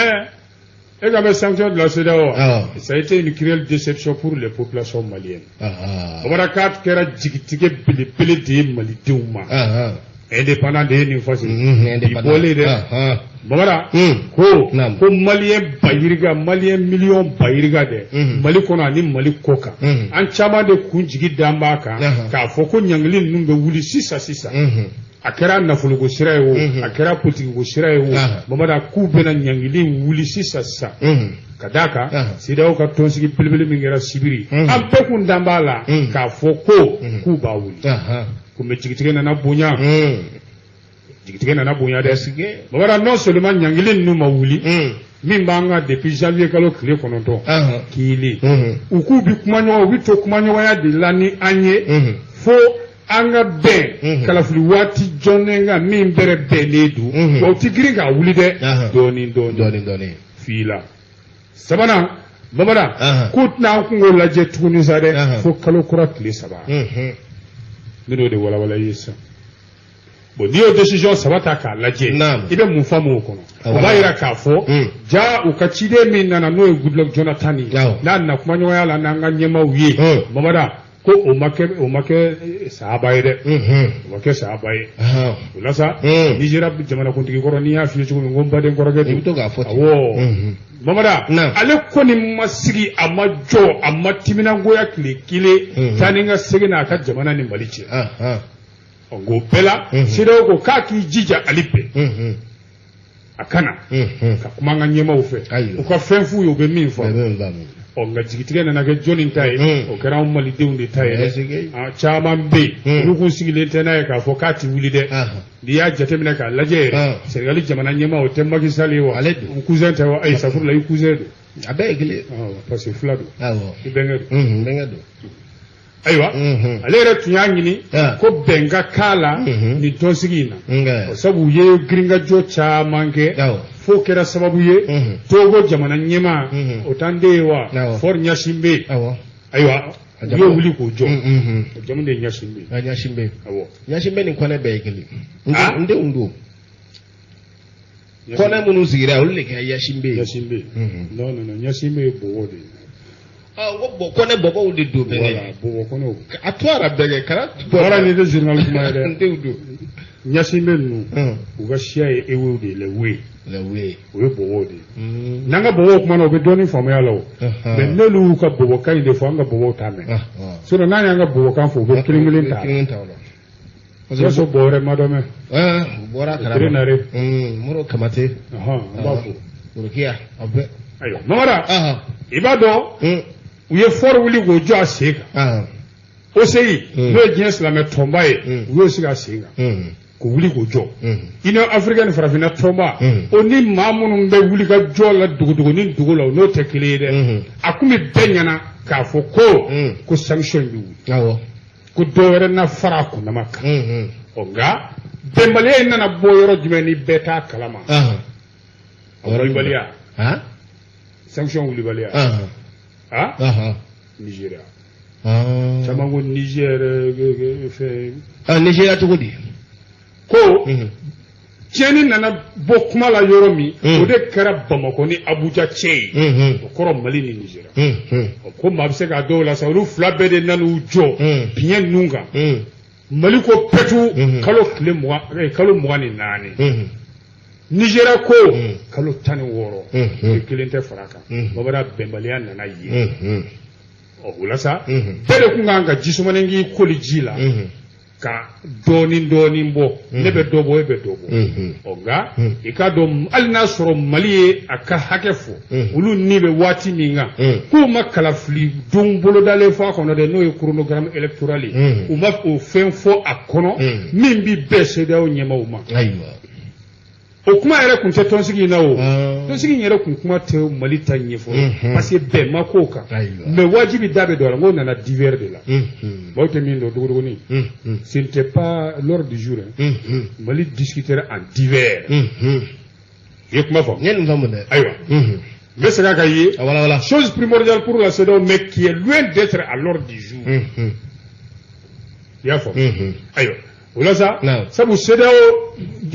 E ka bɛ sanction de la CEDEAO wa. Ça a été une cruelle déception pour les populations maliennes. O bɔra k'a kɛra jigitigɛ belebele de ye malidenw ma. Indépendant de ye nin fɔ sisan. Bi bɔlen dɛ. Bamara ko ko maliyɛn ba yirika maliyɛn miliyɔn ba yirika dɛ Mali kɔnɔ ani Mali kɔ kan an caman de kun jigi dan b'a kan k'a fɔ ko ɲangili ninnu bɛ wuli sisan sisan a kɛra nafoloko sira ye o a kɛra politikiko sira ye o Bamara k'u bɛna ɲangili wuli sisan sisan ka d'a kan CEDEAO ka tɔnsigi belebele min kɛra Sibiri an bɛɛ kun dan b'a la k'a fɔ ko k'u b'a wuli ko mais jigitigɛ nana bonya. Jigitigɛ nana bonya dɛ. Bamara non seulement ɲangili ninnu ma wuli min b'an kan depuis janvier kalo tile 9 kelen u k'u bi kuma ɲɔgɔn u bi to kumaɲɔgɔnya de la ni an ye fo an ka bɛn kalafili waati jɔnnen kan min bɛrɛ bɛnnen don wa u ti girin k'a wuli dɛ dɔɔni dɔɔni dɔɔni f'i la sabanan Bamara k'u tɛna an kungo lajɛ tuguni sa dɛ fo kalo kura tile 3 n bɛn'o de walawala i ye sisan. Bon n'i y'o décision 3 ta k'a lajɛ i bɛ mun faamu o kɔnɔ o b'a yira k'a fɔ ja u ka ciden min nana n'o ye Goodluck Jonathan ye n'a nana kumaɲɔgɔnya la n'an ka ɲɛmaaw ye Mamada ko o ma kɛ sahaba ye dɛ o ma kɛ sahaba ye o la sa Nigéria jamanakuntigi kɔrɔ n'i y'a f'i ye cogo min ko n baden kɔrɔkɛ don i bɛ to k'a fɔ ten awɔ Mamada ale kɔni ma sigi a ma jɔ a ma timinangoya tile kelen taa ni ka segin n'a ka jamana ni Mali cɛ. O bɛɛ la CEDEAO ko k'a k'i jija hali bɛɛ a ka na ka kuma an ka ɲɛmaaw fɛ u ka fɛn f'u ye u bɛ min fɔ Ɔ nka jigitigɛ nana kɛ jɔnni ta ye? O kɛra anw malidenw de ta ye dɛ. Caman bɛ yen, olu kun sigilen tɛ n'a ye k'a fɔ k'a ti wuli dɛ. N'i y'a jateminɛ k'a lajɛ yɛrɛ, Senegali jamana ɲɛmaa, o tɛ Macky Sall ye wa? Ale don. N cousin tɛ wa? Ayi, safurula, i cousin don. A bɛɛ ye kelen. Parce que fila don. I bɛnkɛ don. N bɛnkɛ don. Ayiwa, ale yɛrɛ tun y'a ɲini ko bɛn ka k'a la nin tɔnsigi in na, sabu u ye girinkajɔ caman kɛ fo kɛra sababu ye Togo jamana ɲɛmaa, o t'an den ye wa, Faure Gnassingbé. Ayiwa, u y'o wuli k'o jɔ. O jamu de ye Gnassingbé. Gnassingbé. Awɔ. Gnassingbé ni Kɔnɛ bɛɛ ye kelen. N denw don. Kɔnɛ minnu sigira, olu de kɛra Gnassingbé ye. Gnassingbé, non, non, non, Gnassingbé ye bɔbɔ de ye. Ko bɔn, Kɔnɛ bɔbɔw de don bɛnkɛ. Voilà, bɔbɔ kɔnɛw. A to ara bɛnkɛ kana. Bɔra nin tɛ journal kuma ye dɛ. N denw don. Gnassingbé ninnu, u ka siya ye Ewew de ye, les We. Les We. O ye bɔbɔw de ye. N'an ka bɔbɔw kumana, u bɛ dɔɔnin faamuya la o. Mais n'olu y'u ka bɔbɔkan in de fɔ, an ka bɔbɔw t'a mɛn. Sinon n'an y'an ka bɔbɔkan fɔ, u bɛ kelen kelen ta. Kelen ta o la. O y'a sɔrɔ bɔbɔ wɛrɛ ma dɔn mɛn. U bɔra kalama. Tere Nare. Moro Kamate. An b'a fo. Worokiya, a bɛɛ. Ayiwa Mamara, i b'a dɔn u ye Faure wuli k'o jɔ a sen kan. OCI, n'o ye diɲɛ silamɛ tɔnba ye, u y'o sigi a sen kan k'o wuli k'o jɔ. Union africaine, farafinna tɔnba, o ni maa minnu bɛ wuli ka jɔ la dogodogo ni dogo la, o n'o tɛ kelen ye dɛ. A kun bɛ bɛɛ ɲɛna k'a fɔ ko sanction bɛ wuli, ko dɔ wɛrɛ na fara a kundama kan. Ɔ nka bɛnbaliya in nana bɔ yɔrɔ jumɛn ni bɛɛ t'a kalama? A wulibaliya, sanction wulibaliya, Nigéria. Caman ko Niger fɛn. Nigéria cogo di? Ko tiɲɛni nana bɔ kuma la yɔrɔ min, o de kɛra Bamakɔ ni Abuja cɛ ye, o kɔrɔ Mali ni Nigéria. Ko maa bɛ se k'a dɔw la sa, olu fila bɛɛ de nan'u jɔ biɲɛ ninnu kan. Mali ko pɛtu kalo tile 20, kalo 24. Nigéria ko kalo 16. Kelen tɛ fara a kan. Bamanan bɛnbaliya nana yen. Ɔ o la sa, bɛɛ de kun kan ka jisumanin k'i koli ji la ka dɔɔnin dɔɔnin bɔ. Ne bɛ dɔ bɔ, e bɛ dɔ bɔ. Ɔ nka i k'a dɔn, hali n'a sɔrɔ Mali ye a ka hakɛ fɔ, olu ni bɛ waati min kan, k'u ma kalafili don bolodalen fɔ a kɔnɔ dɛ, n'o ye chronogramme électoral ye, u ma o fɛn fɔ a kɔnɔ min bi bɛn CEDEAO ɲɛmaaw ma. O kuma yɛrɛ kun tɛ tɔnsigi in na o. Tɔnsigi in yɛrɛ kun kuma tɛ Mali ta ɲɛfɔ, parce que bɛn ma k'o kan. Mais wajibi da bɛ don a la, n k'o nana divers de la. Maaw tɛ min dɔn, dogodogonin, ce n'était pas l'ordre du jour hein. Mali discutera en divers. I ye kuma fɔ. N ye nin faamu dɛ. Ayiwa, n bɛ segin a kan i ye. A wala wala. Chose primordiale pour la CEDEAO, mais qui est loin d'être à l'ordre du jour. I y'a faamu? Ayiwa, o la sa, sabu CEDEAO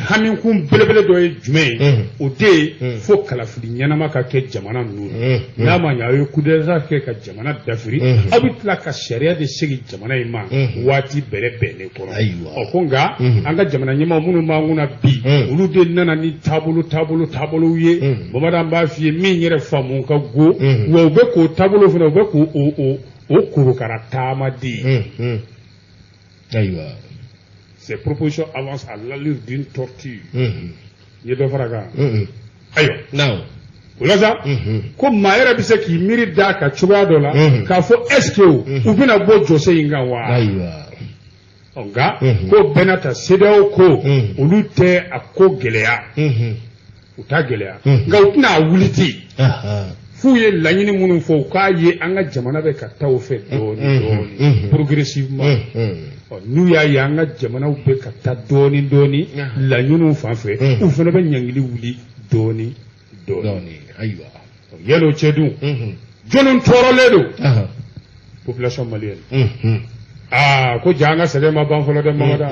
hamikun belebele dɔ ye jumɛn ye? O de ye fo kalafili ɲɛnama ka kɛ jamana ninnu na. N'a ma ɲɛ, aw ye coup d'état kɛ ka jamana dafiri, aw bɛ tila ka sariya de segin jamana in ma waati bɛrɛ bɛnnen kɔrɔ. Ɔ ko nka an ka jamana ɲɛmaaw minnu b'an kunna bi, olu de nana ni taabolo taabolo taabolow ye. Bamanan b'a f'i ye min yɛrɛ faamu ka go, wa u bɛ k'o taabolo fana, u bɛ k'o o korokara taama de ye. Ayiwa. Ces propositions avancent à l'allure d'une tortue. N ye dɔ fara kan. Ayiwa. O la sa, ko maa yɛrɛ bɛ se k'i miiri d'a kan cogoya dɔ la k'a fɔ est ce que u bɛna bɔ jɔsen in kan wa? Ayiwa. Ɔ nka ko bɛɛ n'a ta, CEDEAO ko olu tɛ a ko gɛlɛya. U t'a gɛlɛya. Nka u tɛna a wuli ten. F'u ye laɲini minnu fɔ, u k'a ye an ka jamana bɛ ka taa o fɛ dɔɔnin dɔɔnin, progressivement. N'u y'a ye an ka jamanaw bɛ ka taa dɔɔnin dɔɔnin laɲiniw fan fɛ, u fana bɛ ɲangili wuli dɔɔnin dɔɔnin. Ayiwa. Yal'o cɛ dun, jɔnni tɔɔrɔlen don? Population malienne. Aa, ko ja an ka sɛgɛn ma ban fɔlɔ dɛ, Mamada.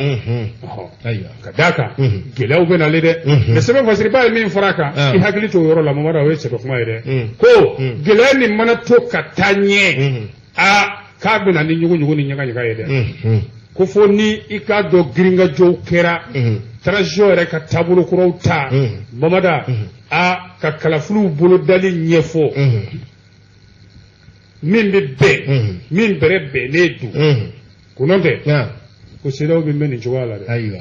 Ka d'a kan gɛlɛyaw bɛ nalen dɛ. Mais sɛbɛn fasiriba ye min fara a kan, i hakili t'o yɔrɔ la Mamada, o ye sɛbɛ kuma ye dɛ. Ko gɛlɛya nin mana to ka taa ɲɛ, aa, k'a bɛ na ni ɲugu-ɲugu ni ɲaga-ɲaga ye dɛ. Ko fo ni i k'a dɔn girinkajɔw kɛra, transition yɛrɛ ka taabolo kuraw ta, Mamada, a ka kalafiliw bolodali ɲɛfɔ min bɛ bɛn, min bɛrɛ bɛnnen don. Ko n'o tɛ, ko CEDEAO bɛ mɛn nin cogoya la dɛ. Ayiwa.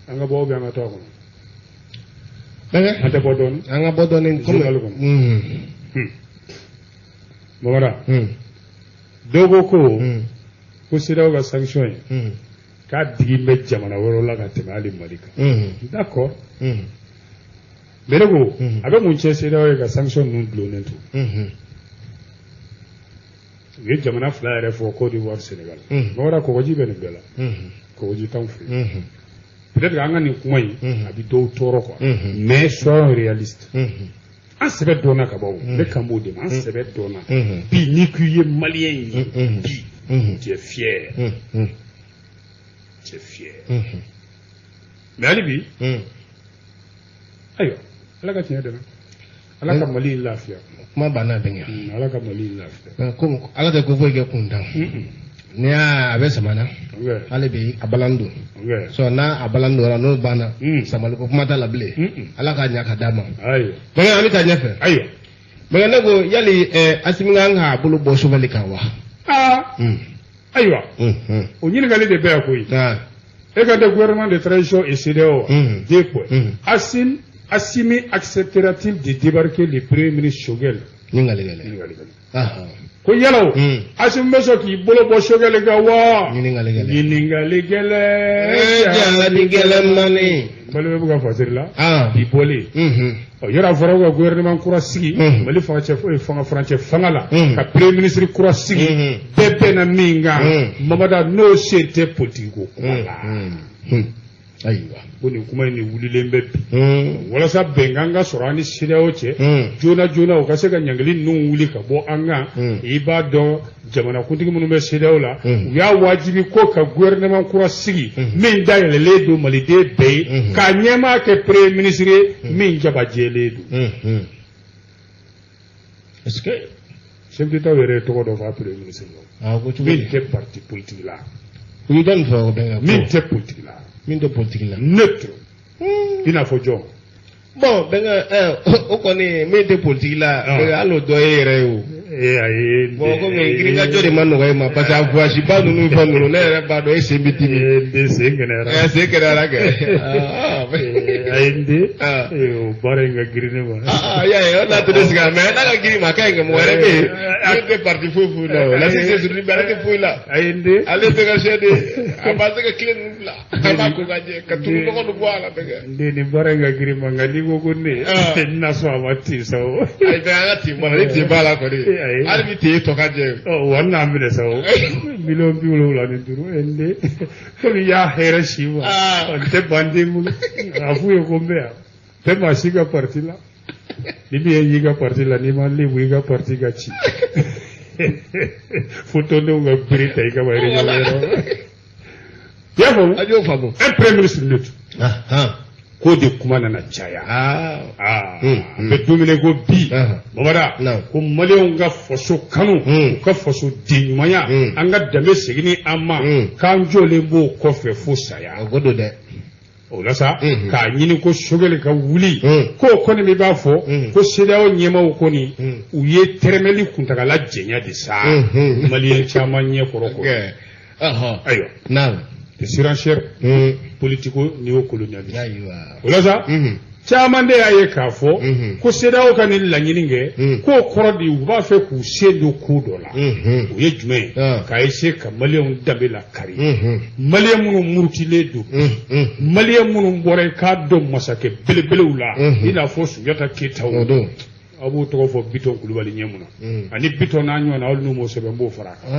An ka bɔ aw bɛ an ka to a kɔnɔ. An tɛ bɔ dɔɔnin. An ka bɔ dɔɔnin. Journal kɔnɔ. Mamara dɔw ko ko CEDEAO ka sanction ye k'a digi bɛ jamana wɛrɛw la ka tɛmɛ hali Mali kan. D'accord, mais ne ko a bɛ mun tiɲɛ CEDEAO ye ka sanction ninnu dulonnen to? U ye jamana fila yɛrɛ fɔ, Côte d'Ivoire, Sénégal. Mamara, kɔgɔji bɛ nin bɛɛ la, kɔgɔji t'anw fɛ yen. Peut-être an ka nin kuma in a bɛ dɔw tɔɔrɔ quoi, mais soyons réalistes. An sɛbɛ dɔnna ka ban o, ne kan b'o de ma, an sɛbɛ dɔnna. Bi n'i k'i ye malien ye bi, tu es fier, tu es fier. Mais hali bi, ayiwa, Ala ka tiɲɛ dɛmɛ, Ala ka Mali in lafiya. Kuma banna, bɛnkɛ. Ala ka Mali in lafiya. Komi Ala tɛ ko foyi kɛ kuntan, n'i y'a a bɛ sama na, hali bi a balan don sɔn n'a a balan don n'o banna, samaliko kuma t'a la bilen. Ala k'a ɲa ka d'a ma. Ayiwa. Bɛnkɛ, an bɛ taa ɲɛfɛ. Ayiwa. Bɛnkɛ, ne ko yali Asimi kan k'a bolo bɔ Choguel kan wa? Aa, ayiwa, o ɲininkali de bɛ yan koyi. E ka tɛ gouvernement de transition et CEDEAO, deux points. Assimi acceptera-t-il de débarquer le premier ministre Choguel? Ɲininkali gɛlɛn. Ɲininkali gɛlɛn. Ko yala o, Assimi bɛ sɔn k'i bolo bɔ Choguel kan wa? Ɲininkali gɛlɛn. Ɲininkali gɛlɛn. Jaabi gɛlɛn mani. Balo bɛ ka fasiri la. Bi bɔlen. Ɔ, yɔrɔ a fɔra ko ka gouvernement kura sigi. Mali fanga cɛ fanga furancɛ fanga la. Ka premier ministre kura sigi. Bɛɛ bɛnna min kan. Mamada, n'o sen tɛ politique ko kuma la. Ayiwa. Ko nin kuma in nin wulilen bɛ bi. Walasa bɛnkan ka sɔrɔ an ni CEDEAO cɛ. Joona joona u ka se ka ɲangili ninnu wuli ka bɔ an kan. I b'a dɔn, jamanakuntigi minnu bɛ CEDEAO la, u y'a wajibi ko ka gouvernement kura sigi min dayɛlɛlen don maliden bɛɛ ye, k'a ɲɛmaa kɛ premier ministre ye min jaba jɛlen don. Est-ce que chef d'État yɛrɛ ye tɔgɔ dɔ fɔ a premier ministre la? Ah, ko cogo Min di? tɛ parti politique la. U ye jɔnni fɔ o, bɛnkɛ? Min tɛ politique la. Min tɛ politique la. Neutre. I n'a fɔ jɔn? Bon, bɛnkɛ, o kɔni min tɛ politique la, bɛnkɛ, hali o dɔ ye yɛrɛ ye o. Ee, ayi. Bon, komi girin-ka-jɔ de ma nɔgɔ e ma, parce que a voyage ba ninnu fɛn ninnu, ne yɛrɛ b'a dɔn e sen bɛ dimi. Ee, n den, sen gɛlɛyara. Ɛ, sen gɛlɛyara kɛ. Ayi, n den, o baara in ka girin ne ma. Ah, y'a ye, o n'a to ne sigi mais n'a ka girin ma, a ka ɲi kɛ. Mɔgɔ wɛrɛ bɛ yen min tɛ parti foyi foyi la o la, sisan suruni bɛ ale tɛ foyi la. Ayi, n den. Ale bɛ ka sɛ de, a b'a se ka tile ninnu bila, a b'a ko ka jɛ ka tulu nɔgɔ dɔ bɔ a la, bɛnkɛ. N den, nin baara in ka girin ma, nka n'i ko ko ne n na sɔn a ma ten sa o. Ayi, bɛn, an ka ten bɔ la, ni ten b'a la kɔni, hali bi ten tɔ ka jɛ. Ɔ wa, n n'a minɛ sa o, 75 miliyɔn, n den, komi i y'a hɛrɛ si ma, n tɛ ban den bolo. A f'u ye ko n bɛ yan, tɛ maa si ka parti la. Ni min ye y'i ka parti la, n'i ma lebu i ka parti ka ci, fo tɔndenw ka bere ta i kama réunion yɔrɔ. I y'a faamu? A y'o faamu. Un premier ministre neutre, k'o de kuma nana caya. Aa, bɛ don min ko bi, Mamada, ko maliyɛnw ka faso kanu, u ka faso den ɲumanya, an ka danbe seginni an ma, k'an jɔlen b'o kɔfɛ fo saya. O ko don dɛ. O la sa, k'a ɲini ko Choguel ka wuli, k'o kɔni min b'a fɔ ko CEDEAO ɲɛmaaw kɔni, u ye tɛrɛmɛli kuntagala jɛnya de sa maliyɛn caman ɲɛ kɔrɔ kɔrɔ. Ayiwa, de surenchère politico néocolonialiste. O la sa, caman de y'a ye k'a fɔ ko CEDEAO ka nin laɲini kɛ, k'o kɔrɔ de u b'a fɛ k'u sen don ko dɔ la. O ye jumɛn ye? K'a essayer ka maliyɛnw danbe lakari, maliyɛn minnu murutilen don, maliyɛn minnu bɔra i k'a dɔn masakɛ belebelew la, i n'a fɔ Sunjata Keyitaw. Aw b'o tɔgɔ fɔ Bitɔn Kulubali ɲɛ mun na, ani Bitɔn n'a ɲɔgɔn na, hali n'u m'o sɛbɛn, n b'o fara a kan.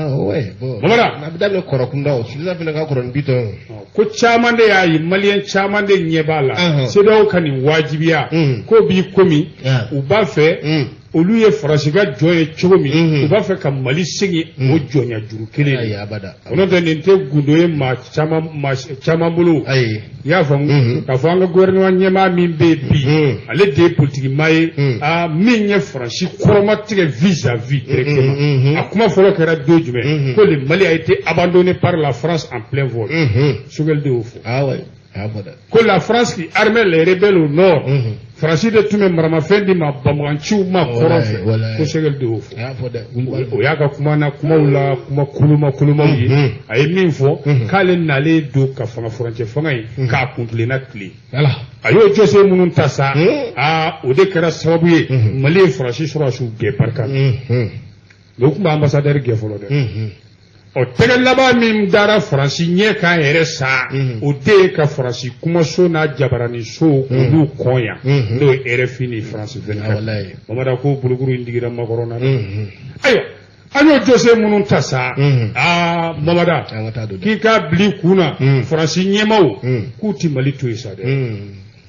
Mamada, a bɛ daminɛ kɔrɔ kunda o, Sunjata fana ka kɔrɔ ni Bitɔn ye. Ko caman de y'a ye, maliyɛn caman de ɲɛ b'a la, CEDEAO ka nin wajibiya k'o b'i komi u b'a fɛ olu ye Faransi ka jɔn ye cogo min, u b'a fɛ ka Mali segin o jɔnya juru kelen de. O n'o tɛ, nin tɛ gundo ye maa caman, maa caman bolo. I y'a faamu k'a fɔ an ka gouvernement ɲɛmaa min bɛ yen bi, ale de ye politique maa ye, aa, min ye Faransi kɔrɔma tigɛ vis-à-vis directement. A kuma fɔlɔ kɛra don jumɛn? Ko le Mali a été abandonné par la France en plein vol. Choguel de y'o fɔ. Ko la France qui armait les rebelles au nord, Faransi de tun bɛ maramafɛn di ma banbaganciw ma kɔrɔn fɛ, ko Choguel de y'o fɔ. O y'a ka kuma na kumaw la, kuma koloma kolomaw ye. A ye min fɔ, k'ale nalen don ka fanga furancɛ fanga ye k'a kuntilenna tile, a y'o jɔsen minnu ta sa, aa, o de kɛra sababu ye Mali ye Faransi sɔrɔdasiw gɛn barika. Mais u tun bɛ ambassadeur gɛn fɔlɔ dɛ. Ɔ, tɛgɛ laban min dara Faransi ɲɛ kan yɛrɛ sa, o de ye ka Faransi kumaso n'a jabaraniso k'olu kɔn yan, n'o ye RFI ni France 24. Walayi. Mamada ko bolokuru in digira Macron na dɛ. Ayiwa, an y'o dossier minnu ta sa, aa Mamada, An ka taa don dɛ. K'i k'a bila i kun na, Faransi ɲɛmaw k'u ti Mali to yen sa dɛ.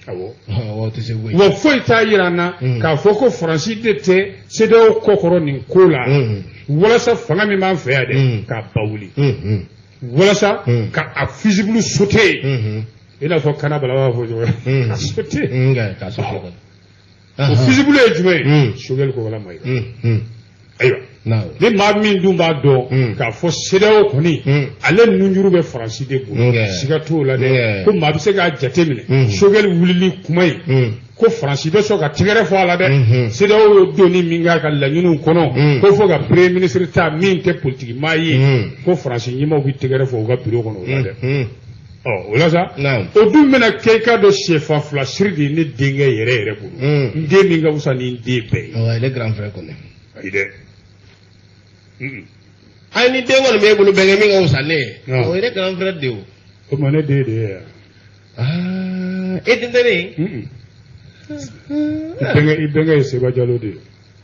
Awɔ. Wa o tɛ se koyi. Wa foyi t'a yira an na k'a fɔ ko Faransi de tɛ CEDEAO kɔkɔrɔ nin ko la, walasa fanga min b'an fɛ yan dɛ, k'a ba wuli, walasa ka a fusible sauter, i n'a fɔ kana bala b'a fɔ cogo min, ka sauter. Nka k'a sauter kɔni. O fusible ye jumɛn ye? Choguel Kokalla Maïga. Ayiwa, Naamu. ni maa min dun b'a dɔn k'a fɔ CEDEAO kɔni, ale nunjuru bɛ Faransi de bolo, siga t'o la dɛ, ko maa bɛ se k'a jate minɛ, Choguel wulili kuma in, ko Faransi bɛ sɔn ka tɛgɛrɛ fɔ a la dɛ. CEDEAO y'o donni min k'a ka laɲiniw kɔnɔ, ko fo ka premier ministre ta min tɛ politique maa ye, ko Faransi ɲɛmaaw bɛ tɛgɛrɛ fɔ u ka bureau kɔnɔ o la dɛ. Ɔ, o la sa, o dun bɛna kɛ, i k'a dɔn, sɛfan fila siri de ye ne denkɛ yɛrɛ yɛrɛ bolo, n den min ka fisa ni n den bɛɛ ye. Awɔ, ale grand frère kɔni. Ayi dɛ. Ayi, ni den kɔni b'e bolo bɛnkɛ min ka fisa ne ye. Ah. O ye ne grand frère de ye o. O tuma ne den de ye yan. Ah, e den tɛ ne ye? I bɛnkɛ ye Seba Jalo de ye.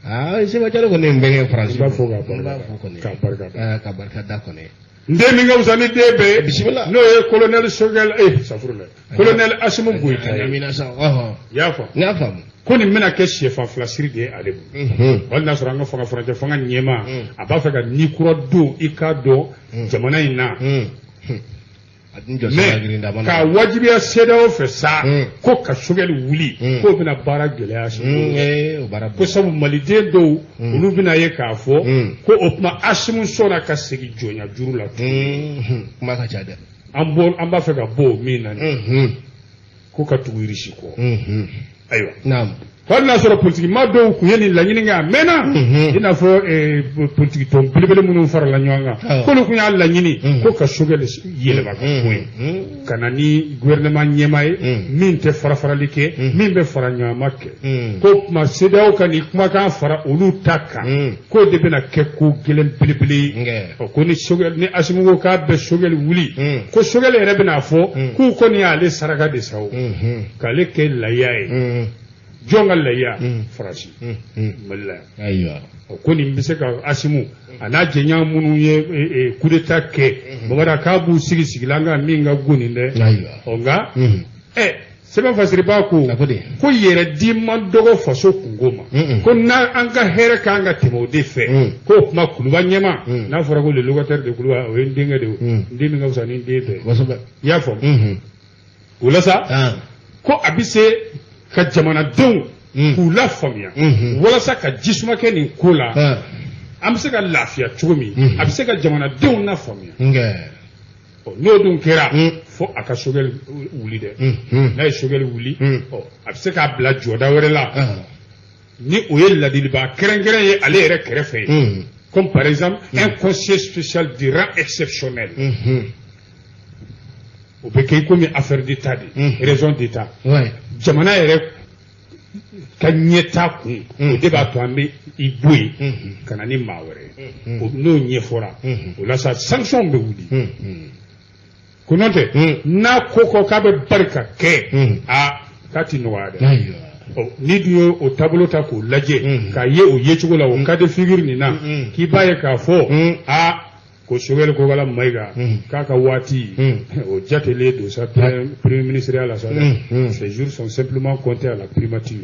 Ah, Seba Jalo kɔni ye n bɛnkɛ Faransi. N b'a fɔ k'a N b'a barika fɔ kɔni. da, k'a barika da. Ah, ka barika da kɔni. N den min ka fisa ni den bɛɛ ye. Bisimila. N'o ye colonel Choguel, safurula, colonel Assimi Goïta ye. Amina sa, ɔhɔn. I y'a faamu? N y'a faamu. Ko nin bɛna kɛ sɛfan fila siri de ye ale bolo. Hali n'a sɔrɔ an ka fanga furancɛ fanga ɲɛmaa, a b'a fɛ ka ni kura don, i k'a dɔn, jamana in na. A dun jɔ sira girin da Mais ma k'a nɔgɔn. wajibiya CEDEAO fɛ sa, ko ka Choguel wuli, k'o bɛna baara gɛlɛya sɔrɔ. O baara Ko sabu maliden dɔw, olu bɛna ye k'a fɔ ko o tuma Assimi sɔnna ka segin jɔnya juru la. Kuma ka ca dɛ. An bɔ, an b'a fɛ ka bɔ o min na nin, ko ka tugu irisi kɔ. Ayiwa, hali n'a sɔrɔ politiki maa dɔw tun ye nin laɲini kɛ a mɛnna, i n'a fɔ politiki tɔn belebele minnu farala ɲɔgɔn kan, k'olu tun y'a laɲini ko ka Choguel yɛlɛma ka bɔ yen, ka na ni gouvernement ɲɛmaa ye min tɛ fara-farali kɛ, min bɛ fara ɲɔgɔnma kɛ. Ko tuma CEDEAO ka nin kumakan fara olu ta kan, k'o de bɛna kɛ ko gɛlɛn belebele ye. Ɔ, ko ni Choguel, ni Assimi ko k'a bɛ Choguel wuli, ko Choguel yɛrɛ bɛna fɔ k'u kɔni y'ale saraka de sa o, k'ale kɛ laya ye. Jɔn ka laya? Faransi, Mali la yan. Ɔ, ko nin bɛ se ka Assimi a n'a jɛɲɔgɔn minnu ye coup d'état kɛ, Mamada, k'a b'u sigi sigilan kan min ka go nin dɛ. Ɔ, nka sɛbɛn fasiriba ko A ko de. ko yɛrɛ di man dɔgɔ faso kungo ma, ko n'a an ka hɛrɛ kan ka tɛmɛ o de fɛ, k'o kuma kuluba ɲɛma, n'a fɔra ko le locataire de Kuluba, o ye n denkɛ de ye, n den min ka fisa ni n den bɛɛ ye. I y'a faamu? O la sa, ko a bɛ se ka jamanadenw k'u lafaamuya, walasa ka jisuma kɛ nin ko la, an bɛ se ka lafiya cogo min, a bɛ se ka jamanadenw lafaamuya. Ɔ, n'o dun kɛra, fo a ka Choguel wuli dɛ. N'a ye Choguel wuli, ɔ, a bɛ se k'a bila jɔda wɛrɛ la, ni o ye ladiliba kɛrɛnkɛrɛn ye ale yɛrɛ kɛrɛfɛ ye, comme par exemple un conseiller spécial de rang exceptionnel. O bɛ kɛ i komi affaire d'état de, raison d'état, jamana yɛrɛ ka ɲɛta kun. O de b'a to an bɛ i bɔ yen ka na ni maa wɛrɛ ye. N'o ɲɛfɔra, o la sa, sanction bɛ wuli. Ko n'o tɛ, n'a ko ko k'a bɛ bari ka kɛ, aa, k'a ti nɔgɔya dɛ. Ɔ, ni dun ye o taabolo ta k'o lajɛ, k'a ye o yecogo la, o cas de figure nin na, k'i b'a ye k'a fɔ aa, ko Choguel Kokalla Maïga, k'a ka waati, o jatelen don sa premier ministre ya la sa dɛ. Ces jours sont simplement comptés à la primature.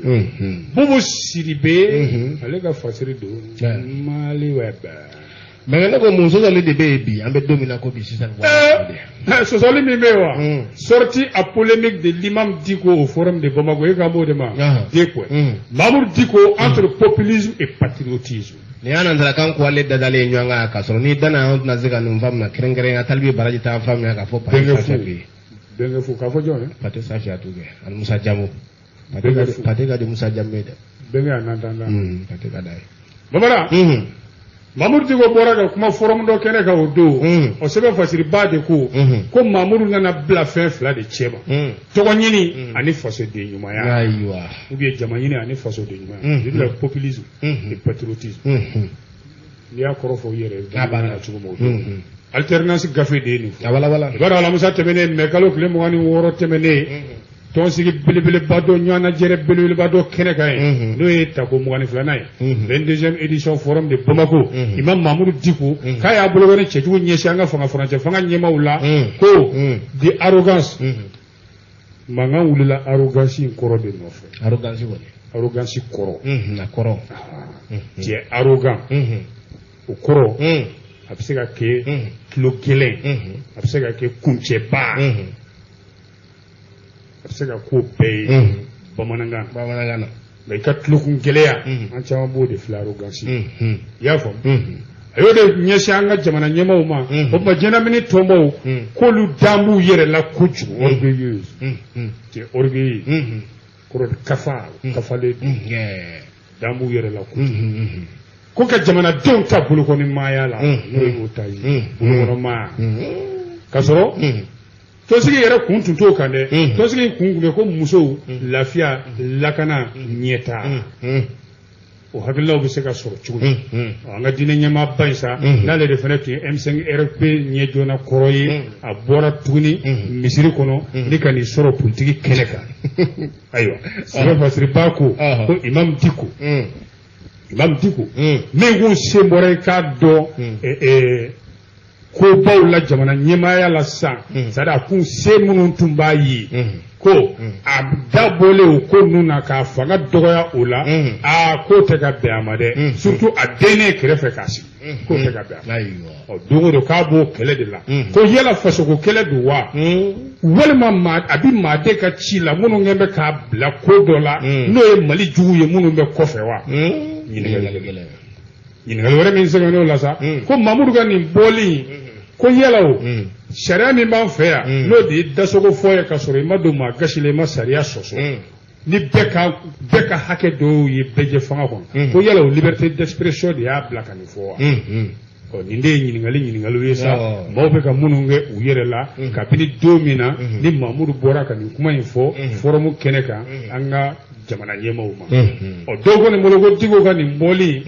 Bobo Sidibe, ale ka fasiri don Mali Web. Mais ne ko mun sɔsɔli de bɛ yen bi, an bɛ don min na ko bi sisan? Sɔsɔli min bɛ yen wa, sortie à polémique de l'imam Dicko au forum de Bamako, e kan b'o de ma. Deux points. Mahmoud Dicko entre populisme et patriotisme. Nin y'a nansarakan ko ale dadalen ye ɲɔgɔn kan, k'a sɔrɔ n'i danna, an tɛna se ka nin faamuya. Kɛrɛnkɛrɛnya Talibi Baraji t'a faamuya k'a fɔ Pate Bɛnkɛ Safiya fu. bɛ yen. Bɛnkɛ fu k'a fɔ jɔn ye? Pate Safiya t'u kɛ ani Musa Jamu. Pate Bɛnkɛ ka di fu. Pate ka di Musa Jamu ye dɛ. Bɛnkɛ a n'an tan. Pate ka d'a ye. Bamanan, Mamudu Dicko bɔra ka kuma forum dɔ kɛnɛ kan o don. O sɛbɛn fasiriba de ko ko Mamudu nana bila fɛn fila de cɛ ma: tɔgɔ ɲini ani fasoden ɲumanya, ou bien jama ɲini ani fasoden ɲumanya, c'est le populisme et patriotisme. N'i y'a kɔrɔ fɔ i yɛrɛ ye A banna. cogo min o don. Alternance gafe de ye nin fɔ. A wala wala. I b'a dɔn alamisa tɛmɛnen mɛ kalo tile 26 tɛmɛnen tɔnsigi belebeleba dɔ ɲɔgɔnnajɛrɛ belebeleba dɔ kɛnɛ kan ye n'o ye tako 22nan ye 22e édition forum de Bamako Imam Mamudu Diko k'a y'a bolokɔni cɛjugu ɲɛsin an ka fanga furancɛ fanga ɲɛmaaw la ko de arrogance mankan wulila arrogance in kɔrɔ de nɔfɛ. Arrogance kɔni. Arrogance kɔrɔ. A kɔrɔ. Cɛ arrogant o kɔrɔ a bɛ se ka kɛ tulo gɛlɛn, a bɛ se ka kɛ kuncɛba, a bɛ se ka k'o bɛɛ ye bamanankan na. Bamanankan na. Nka i ka tulokun gɛlɛya an caman b'o de filɛ arrogance ye. I y'a faamu, a y'o de ɲɛsin an ka jamana ɲɛmaaw ma. O tuma jɛnamini tɔnbaw k'olu dan b'u yɛrɛ la kojugu, orgueilleuse, cɛ orgueilleux kɔrɔ de kafa kafalen don, dan b'u yɛrɛ la kojugu ko ka jamanadenw ta bolokɔni maaya la, n'o ye otage bolokɔnɔ maaya, k'a sɔrɔ tɔnsigi yɛrɛ kun tun t'o kan dɛ. Tɔnsigi kun tun bɛ ko musow lafiya, lakana, ɲɛtaa, o hakililaw bɛ se ka sɔrɔ cogo di? An ka diinɛ ɲɛmaaba in sa, n'ale de fana tun ye M5 RFP ɲɛjɔna kɔrɔ ye, a bɔra tuguni misiri kɔnɔ ni ka n'i sɔrɔ politiki kɛnɛ kan. Ayiwa, sɛbɛn fasiriba ko ko Imam Diko, Imam Diko min kun sen bɔra i k'a dɔn kobaw la jamana ɲɛmaaya la sisan, c'est à dire a kun se minnu tun b'a ye ko a da bɔlen o ko ninnu na k'a fanga dɔgɔya o la, aa k'o tɛ ka bɛn a ma dɛ, surtout a dennen kɛrɛfɛ k'a sigi, k'o tɛ ka bɛn a ma. Ɔ don o don k'a b'o kɛlɛ de la, ko yala fasoko kɛlɛ don wa, walima maa a bɛ maaden ka ci la minnu kɛn bɛ k'a bila ko dɔ la n'o ye Mali jugu ye minnu bɛ kɔfɛ wa? Ɲininkali gɛlɛn. Ɲininkali wɛrɛ min sɛbɛnnen o la sa, ko Mamudu ka nin bɔli, ko yala o sariya min b'an fɛ yan, n'o de ye dasogo fɔ ye ka sɔrɔ i ma don maa gasi la, i ma sariya sɔsɔ, ni bɛɛ ka hakɛ dɔw ye bɛɛ jɛ fanga kɔnɔ, ko yala o liberté d'expression de y'a bila ka nin fɔ wa? Ɔ nin de ye ɲininkaliw ye sa, maaw bɛ ka minnu kɛ u yɛrɛ la kabini don min na ni Mamudu bɔra ka nin kuma in fɔ forum kɛnɛ kan an ka jamana ɲɛmaaw ma. Ɔ dɔw kɔni bolo ko Diko ka nin bɔli,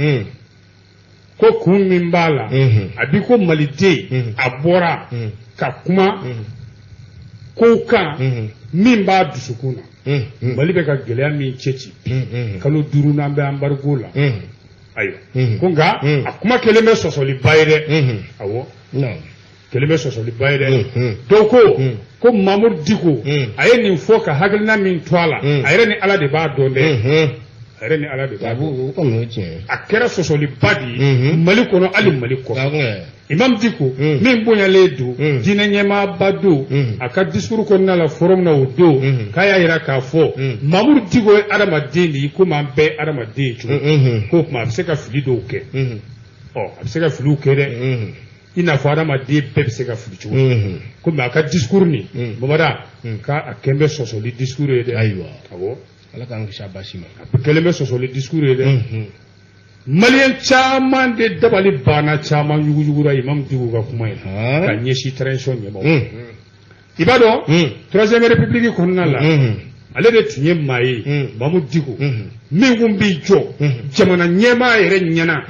ko kun min b'a la, a bi ko maliden a bɔra ka kuma kow kan min b'a dusukun na, Mali bɛ ka gɛlɛya min cɛ ci kalo 5 n'an bɛ embargo la. Ayiwa, ko nka a kuma kelen bɛ sɔsɔliba ye dɛ. Awɔ, kelen bɛ sɔsɔliba ye dɛ. Dɔw ko ko Mamudu Diko a ye nin fɔ ka hakilina min to a la, a yɛrɛ ni Ala de b'a dɔn dɛ, a yɛrɛ ni Ala de b'a dɔn. A kɛra sɔsɔliba de ye Mali kɔnɔ, hali Mali kɔfɛ. Imam Diko min bonyalen don, diinɛ ɲɛmaaba don, a ka discours kɔnɔna la forum na o don, k'a y'a jira k'a fɔ Mamudu Diko ye adamaden de ye komi an bɛɛ ye adamaden ye cogo min, k'o tuma a bɛ se ka fili dɔw kɛ. Ɔ a bɛ se ka filiw kɛ dɛ, i n'a fɔ adamaden bɛɛ bɛ se ka fili cogo min. Komi a ka discours nin, Mamada k'a kɛn bɛ sɔsɔli discours ye dɛ. Ayiwa. Awɔ. Ala k'an kisi a baasi ma. A kɛlen bɛ sɔsɔli discours ye dɛ. Maliyɛn caman de dabali banna, caman yuguyugura Imam Diko ka kuma in na ka ɲɛsin transition ɲɛmaaw. I b'a dɔn, troisième république kɔnɔna la, ale de tun ye maa ye, Mamudu Diko, min kun b'i jɔ jamana ɲɛmaa yɛrɛ ɲɛna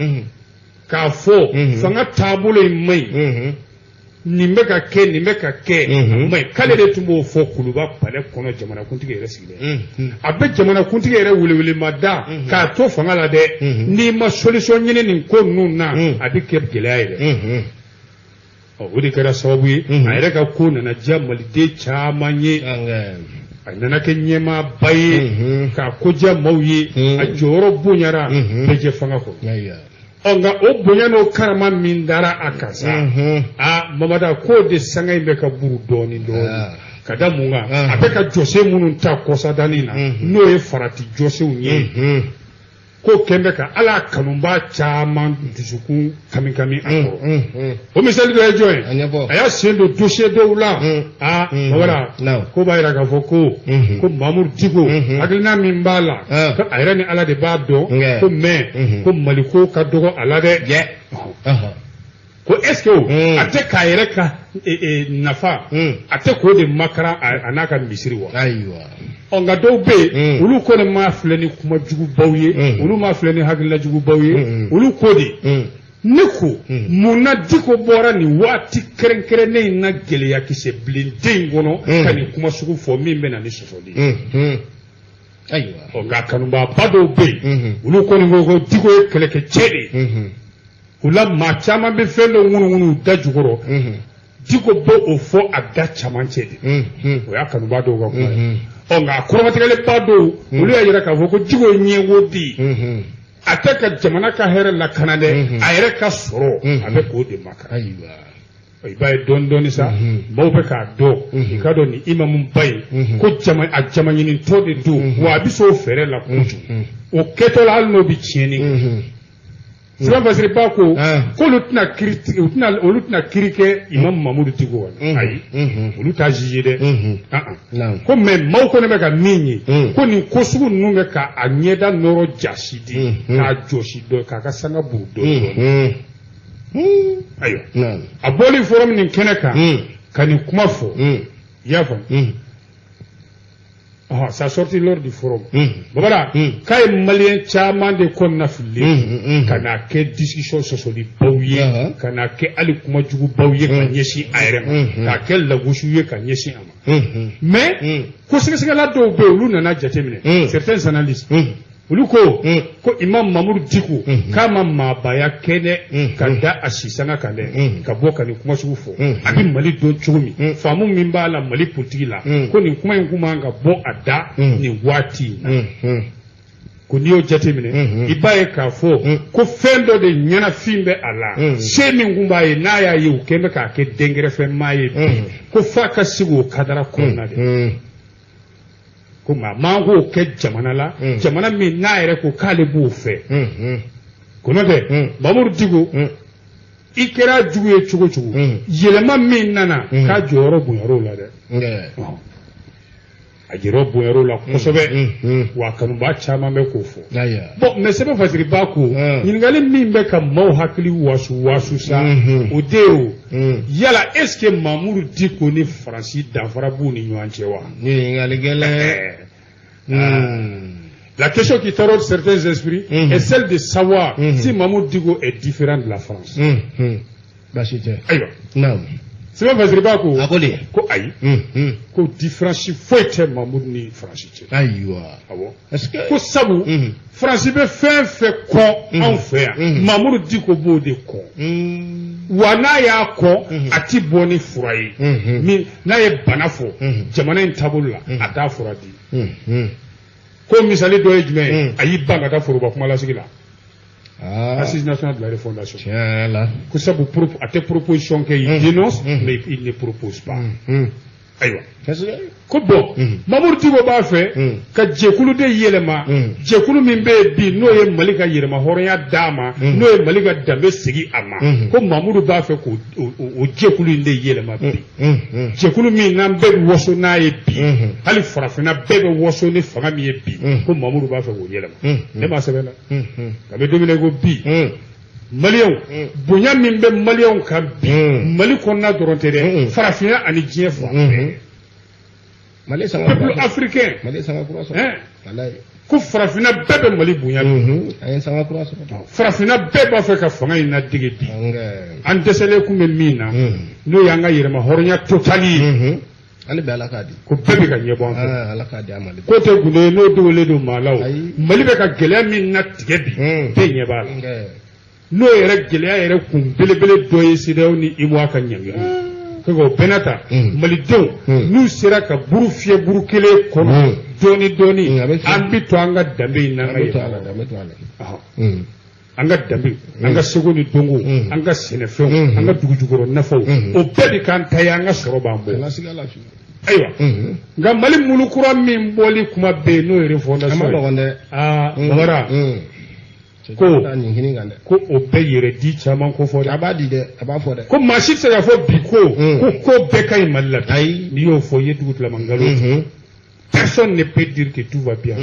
k'a fɔ fanga taabolo in man ɲi, nin bɛ ka kɛ, nin bɛ ka kɛ, a man ɲi. K'ale de tun b'o fɔ Kuluba palais kɔnɔ, jamanakuntigi yɛrɛ sigilen. A bɛ jamanakuntigi yɛrɛ welewelema da k'a to fanga la dɛ, n'i ma solution ɲini nin ko ninnu na, a bɛ kɛ gɛlɛya ye dɛ. Ɔ o de kɛra sababu ye a yɛrɛ ka ko nana diya maliden caman ye, a nana kɛ ɲɛmaaba ye k'a ko diya maaw ye, a jɔyɔrɔ bonyara bɛɛ jɛ fanga kɔnɔ. Ɔ nka o bonya n'o karama min dara a kan sa, a Mamada k'o de sanga in bɛ ka buru dɔɔni dɔɔni ka da mun kan, a bɛ ka jɔsen minnu ta kɔsadani na, n'o ye farati jɔsenw ye, k'o kɛn bɛ ka ala kanubaa caman dusukun kami kami a kɔrɔ. O misali dɔ ye jɔn ye? A y'a sen don dossier dɔw la. Aa Mamada, ko b'a jira k'a fɔ ko Mamudu Diko hakilina min b'a la, ko a yɛrɛ ni Ala de b'a dɔn, ko mais ko Mali ko ka dɔgɔ a la dɛ. Ko est-ce que a tɛ k'a yɛrɛ ka nafa, a tɛ k'o de makaran a n'a ka misiri wa? Ayiwa. Ɔ nka dɔw bɛ yen, olu ko ne m'a filɛ ni kuma jugubaw ye, olu m'a filɛ ni hakilina jugubaw ye, olu ko de Ne ko mun na Diko bɔra nin waati kɛrɛnkɛrɛnnen in na gɛlɛyakisɛ bilenden in kɔnɔ ka nin kuma sugu fɔ min bɛ na ni sɔsɔli ye? Ayiwa. Ɔ, nka kanubaaba dɔw bɛ yen, olu kɔni ko ko Diko ye kɛlɛkɛcɛ de ye. O la, maa caman bɛ fɛn dɔ ŋunuŋunu u da jukɔrɔ, Diko bɛ o fɔ a da camancɛ de. O y'a kanuba dɔw ka kuma ye. Ɔ, nka a kɔrɔmatigɛliba dɔw, olu y'a yira k'a fɔ ko Diko ye ɲɛgo de ye. A tɛ ka jamana ka hɛrɛ lakana dɛ, a yɛrɛ ka sɔrɔ, a bɛ k'o de makara. I b'a ye dɔɔni dɔɔni sa, maaw bɛ k'a dɔn, i k'a dɔn nin imamuba in ko jama, a jama ɲinitɔ de don, wa a bɛ se o fɛɛrɛ la kojugu. O kɛtɔ la, hali n'o bɛ tiɲɛni kɛ, Sɛbɛn Fasiriba ko k'olu tɛna kiiri, u tɛna, olu tɛna kiiri kɛ Imam Mamudu Diko wa, ayi, olu t'a juger dɛ. Ko mais maaw kɔni bɛ ka min ye, ko nin ko sugu ninnu bɛ ka a ɲɛda nɔrɔ jasi di, k'a jɔsi dɔ, k'a ka sanga buru dɔɔni dɔɔni. Ayiwa, a bɔli forum nin kɛnɛ kan ka nin kuma fɔ, i y'a faamu, sa sortie lors du forum, Babala, k'a ye maliyɛn caman de kɔnɔna fililen ka n'a kɛ discussion sɔsɔlibaw ye, ka n'a kɛ hali kumajugubaw ye ka ɲɛsin a yɛrɛ ma, k'a kɛ lagosiw ye ka ɲɛsin a ma. Mais ko sɛgɛsɛgɛla dɔw bɛ yen, olu nana jateminɛ, certains analystes, olu ko ko Imam Mamudu Diko k'a ma maabaya kɛ dɛ, ka da a sisanga kan dɛ, ka bɔ ka nin kuma sugu fɔ. A bɛ Mali dɔn cogo min, faamu min b'a la Mali politique la, ko nin kuma in kun man ka bɔ a da nin waati in na. Ko n'i y'o jateminɛ, i b'a ye k'a fɔ ko fɛn dɔ de ɲɛnafin bɛ a la, se min kun b'a ye, n'a y'a ye u kɛn bɛ k'a kɛ denkɛrɛfɛmaa ye bi, ko f'a ka sigi o kadara kɔnɔna de, ko maa man k'o kɛ jamana la, jamana min n'a yɛrɛ ko k'ale b'o fɛ. Ko n'o tɛ, Mamudu Diko, i kɛra jugu ye cogo cogo, yɛlɛma min nana, k'a jɔyɔrɔ bonyar'o la dɛ, a jɔyɔrɔ bonyar'o la kosɛbɛ, wa kanubaa caman bɛ k'o fɔ. Bon, mais sɛbɛn Fasiriba ko ɲininkali min bɛ ka maaw hakili wasu wasu sa, o de ye o: yala est ce que Mamudu Diko ni Faransi, danfara b'u ni ɲɔgɔn cɛ wa? Ɲininkali gɛlɛn. La question qui taraude certains esprits est celle de savoir si Mahmoud Dicko est différent de la France. Baasi tɛ. Ayiwa. Naam. Sɛbɛn Fasiriba ko A ko de. ko ayi, ko différence foyi tɛ Mahmoud ni Faransi cɛ. Ayiwa. Awɔ. Est-ce que. Ko sabu Faransi bɛ fɛn fɛn kɔ anw fɛ yan, Mahmoud Dicko b'o de kɔ. Wa n'a y'a kɔ, a ti bɔ ni fura ye. Min n'a ye bana fɔ jamana in taabolo la, a t'a fura di. Ko misali dɔ ye jumɛn ye? A y'i ban ka taa foroba kumalasigi la, Assise nationale de la refondation. Tiɲɛ yɛrɛ la. Ko sabu a tɛ proposition kɛ, il dénonce, mais il ne propose pas. Ayiwa. Est-ce que. Ko bon, Mamudu Diko b'a fɛ ka jɛkulu de yɛlɛma, jɛkulu min bɛ yen bi, n'o ye Mali ka yɛlɛma hɔrɔnya d'a ma, n'o ye Mali ka danbe sigi a ma. Ko Mamudu b'a fɛ k'o o jɛkulu in de yɛlɛma bi, jɛkulu min n'an bɛɛ bɛ waso n'a ye bi, hali farafinna bɛɛ bɛ waso ni fanga min ye bi, ko Mamudu b'a fɛ k'o yɛlɛma. Ne m'a sɛbɛn dɛ. Kabi don min na i ko bi, maliyɛnw, bonya min bɛ maliyɛnw kan bi, Mali kɔnɔna dɔrɔn tɛ dɛ, farafinna ani diɲɛ fan bɛɛ. Mali sanga Peuple africain. Mali sanga kura sɔrɔ. Hein? Walayi. Ko farafinna bɛɛ bɛ Mali bonya bi. An ye sanga kura sɔrɔ. Farafinna bɛɛ b'a fɛ ka fanga in ladege bi. Nka. An dɛsɛlen kun bɛ min na, n'o y'an ka yɛrɛma hɔrɔnya total ye, Hali bi Ala k'a di. ko bɛɛ bɛ ka ɲɛbɔ an fɛ. Ala k'a di a Mali. Ko tɛ gundo ye n'o dogolen don maa la o. Ayi. Mali bɛ ka gɛlɛya min natigɛ bi, bɛɛ ɲɛ b'a la. Nka. N'o yɛrɛ gɛlɛya yɛrɛ kun belebele dɔ ye CEDEAO ni UEMOA ka ɲangili ko o bɛɛ n'a ta, malidenw n'u sera ka buru fiyɛ buru kelen kɔnɔ dɔɔni dɔɔni, A bɛ fiyɛ. an bɛ to an ka danbe in n'an An ka bɛ to a yɛlɛma. la, an bɛ to a la. Ɔhɔn. An ka danbe, an ka seko ni dɔnko, an ka sɛnɛfɛnw, an ka dugujukɔrɔ nafaw, o bɛɛ de k'an ta ye, an ka sɔrɔ b'an bɔ. Kana siga la fiyewu. Ayiwa, nka Mali mulu kura min bɔli kuma bɛ yen, n'o ye A ma refondation ye, nɔgɔn dɛ. Aa Mamara, Ko- Taa nin kini kan dɛ. ko o bɛɛ yɛrɛ di caman ko fɔ dɛ. A b'a di dɛ, a b'a fɔ dɛ. Ko maa si tɛ se k'a fɔ bi ko ko ko bɛɛ ka ɲi Mali la bi. Ayi. N'i y'o fɔ, i ye dugutilama nkalon. Personne ne peut dire que tout va bien.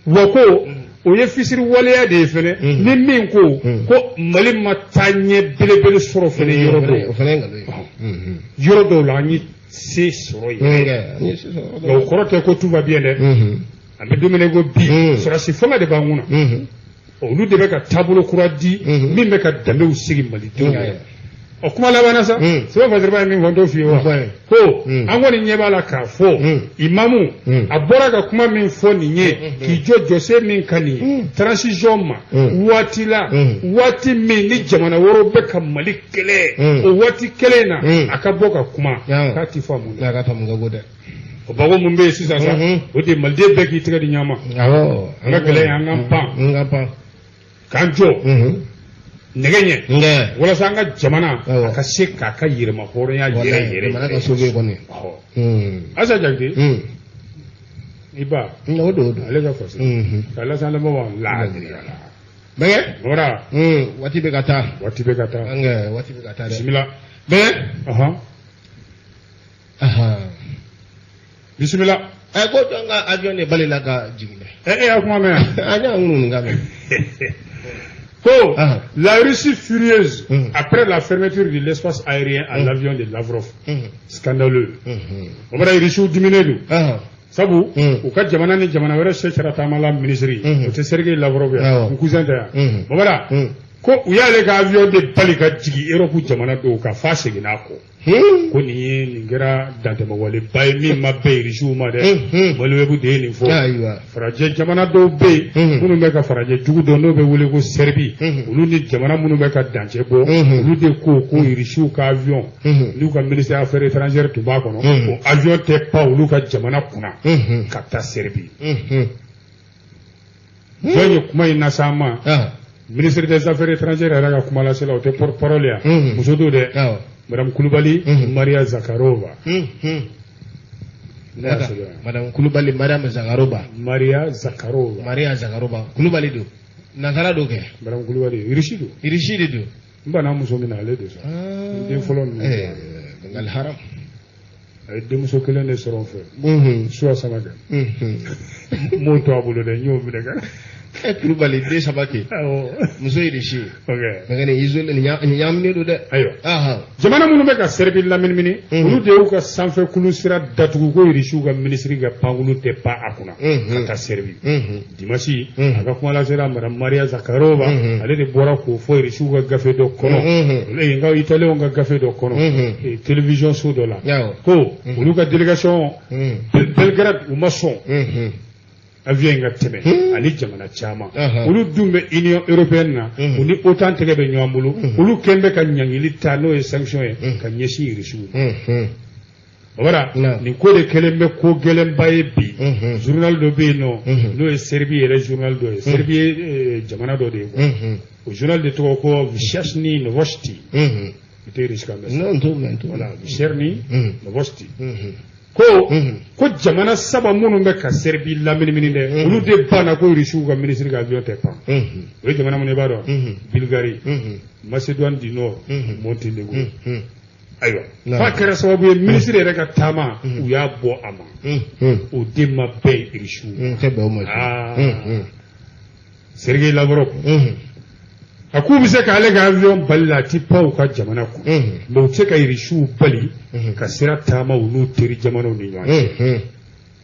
Wa ko o ye fisiri waleya de ye fɛnɛ, ni min ko ko Mali ma taa ɲɛ belebele sɔrɔ fɛnɛ yɔrɔ O dɔw, fana ye nkalon ye. Yɔrɔ dɔw la, an ye se sɔrɔ yen. Nka an ye se sɔrɔ yɔrɔ Nka o dɔ kɔrɔ tɛ ko tout va bien dɛ. la. An bɛ don min na i ko bi, sɔrɔsi fanga de b'an kunna. Olu de bɛ ka taabolo kura di min bɛ ka danbew sigi malidenw ye. Ɔ, kuma laban na sa, sɛbɛn fasiriba ye min fɔ, n t'o f'i ye wa? Ko an kɔni ɲɛ b'a la k'a fɔ imamu a bɔra ka kuma min fɔ nin ye, k'i jɔ jɔsen min ka nin ye transition ma waati la, waati min ni jamana wɛrɛw bɛ ka Mali kɛlɛ, o waati kelen na a ka bɔ ka kuma, k'a ti faamu dɛ. A ka faamu ka go dɛ. O bago mun bɛ yen sisan sa, o de ye maliden bɛɛ k'i tɛgɛ di ɲɔgɔn ma. An ka kɛlɛ in, an k'an pan. An ka pan. K'an jɔ nɛgɛ ɲɛ walasa an ka jamana a ka se k'a ka yɛrɛma hɔrɔnya yɛrɛ yɛrɛ. Jamana ka sauver kɔni. Asa Jakite, i ba. O don, o don. Ale ka faso ka lase an lamɛnbagaw laadiriya la. Bɛnkɛ. Bɔra. Waati bɛ ka taa. Waati bɛ ka taa. An waati bɛ ka taa dɛ. Bisimila. Bɛnkɛ. Bisimila. Ɛ, ko jɔn ka avion de balila ka jigin dɛ? Ɛ, e y'a kuma mɛn yan. An y'a ŋunu ka mɛn. Ko la Russie furieuse après la fermeture de l'espace aérien à l'avion de Lavrov. Scandaleux. O bɔra, Russiw diminen don. Sabu u ka jamana ni jamana wɛrɛ sɛsɛra taamala minisiri, o tɛ Sergei Lavrov ye, n cousin tɛ yan. Babara ko u y'ale ka avion de bali ka jigin Europe jamana dɔw kan f'a seginna a kɔ. Ko nin ye nin kɛra dantɛmɛwaleba ye min ma bɛn Irisiw ma dɛ. Maliweb de ye nin fɔ. Farajɛ jamana dɔw bɛ yen minnu bɛ ka farajɛ jugu dɔn, n'o bɛ wele ko Sɛribi, olu ni jamana minnu bɛ ka dancɛ bɔ, olu de ko ko Irisiw ka avion n'u ka ministère affaires étrangères tun b'a kɔnɔ, o avion tɛ pan olu ka jamana kunna ka taa Sɛribi. Jɔn ye kuma in las'an ma? Ministre des affaires étrangères yɛrɛ ka kuma lasela, o tɛ porte parole ya, muso don dɛ, Madame Kulubali Maria Zakharova. Madame Kulubali Maria Zakharova. Maria Zakharova. Maria Zakharova. Kulubali don. Nansara don kɛ. Madame Kulubali Irisi don. Irisi de don. N banna muso min na, ale de sɔn. N den fɔlɔ ninnu. Bengali haram. A ye denmuso kelen de sɔrɔ n fɛ. Suwa Samakɛ. N m'o to a bolo dɛ, n y'o minɛ ka. Kulubali den saba kɛ. Muso ye de si ye. Mais nin isolé, nin ɲagaminen don dɛ. Ayiwa. Jamana minnu bɛ ka Sɛribi laminimini, olu de y'u ka sanfɛ kulun sira datugu ko Irisiw ka minisiri ka pankurun tɛ pan a kunna ka taa Sɛribi. Dimanche, a ka kuma lasela Madame Maria Zakharova, ale de bɔra k'o fɔ Irisiw ka gafe dɔ kɔnɔ, nka Italienw ka gafe dɔ kɔnɔ, télévision so dɔ la, ko olu ka délégation Belgrade, u ma sɔn avion in ka tɛmɛ ani jamana caman. Olu dun bɛ Union européenne na, u ni OTAN tɛgɛ bɛ ɲɔgɔn bolo, olu kɛn bɛ ka ɲangili ta, n'o ye sanction ye ka ɲɛsin Irisiw ma. Wala nin ko de kɛlen bɛ ko gɛlɛnba ye bi. Journal dɔ bɛ yen nɔ, n'o ye Serbie yɛrɛ journal dɔ ye, Serbie ye jamana dɔ de ye, o journal de tɔgɔ ko Večernji Novosti. I tɛ Irisi kan mɛn? Voilà, Večernji Novosti ko jamana saba minnu bɛ ka Serbie laminimini dɛ, olu de banna ko Irisiw ka minisiri ka avion tɛ pan. O ye jamana minnu i b'a dɔn? Bulgarie, Macédoine du Nord, Monténégro. Ayiwa, f'a kɛra sababu ye minisiri yɛrɛ ka taama, u y'a bɔ a ma. O de ma bɛn Irisiw ma. Sergei Lavrov a k'u bɛ se k'ale ka avion bali la, a ti pan u ka jamana kun, mais u tɛ se ka Irisiw bali ka sira taama u n'u teri jamanaw ni ɲɔgɔn cɛ.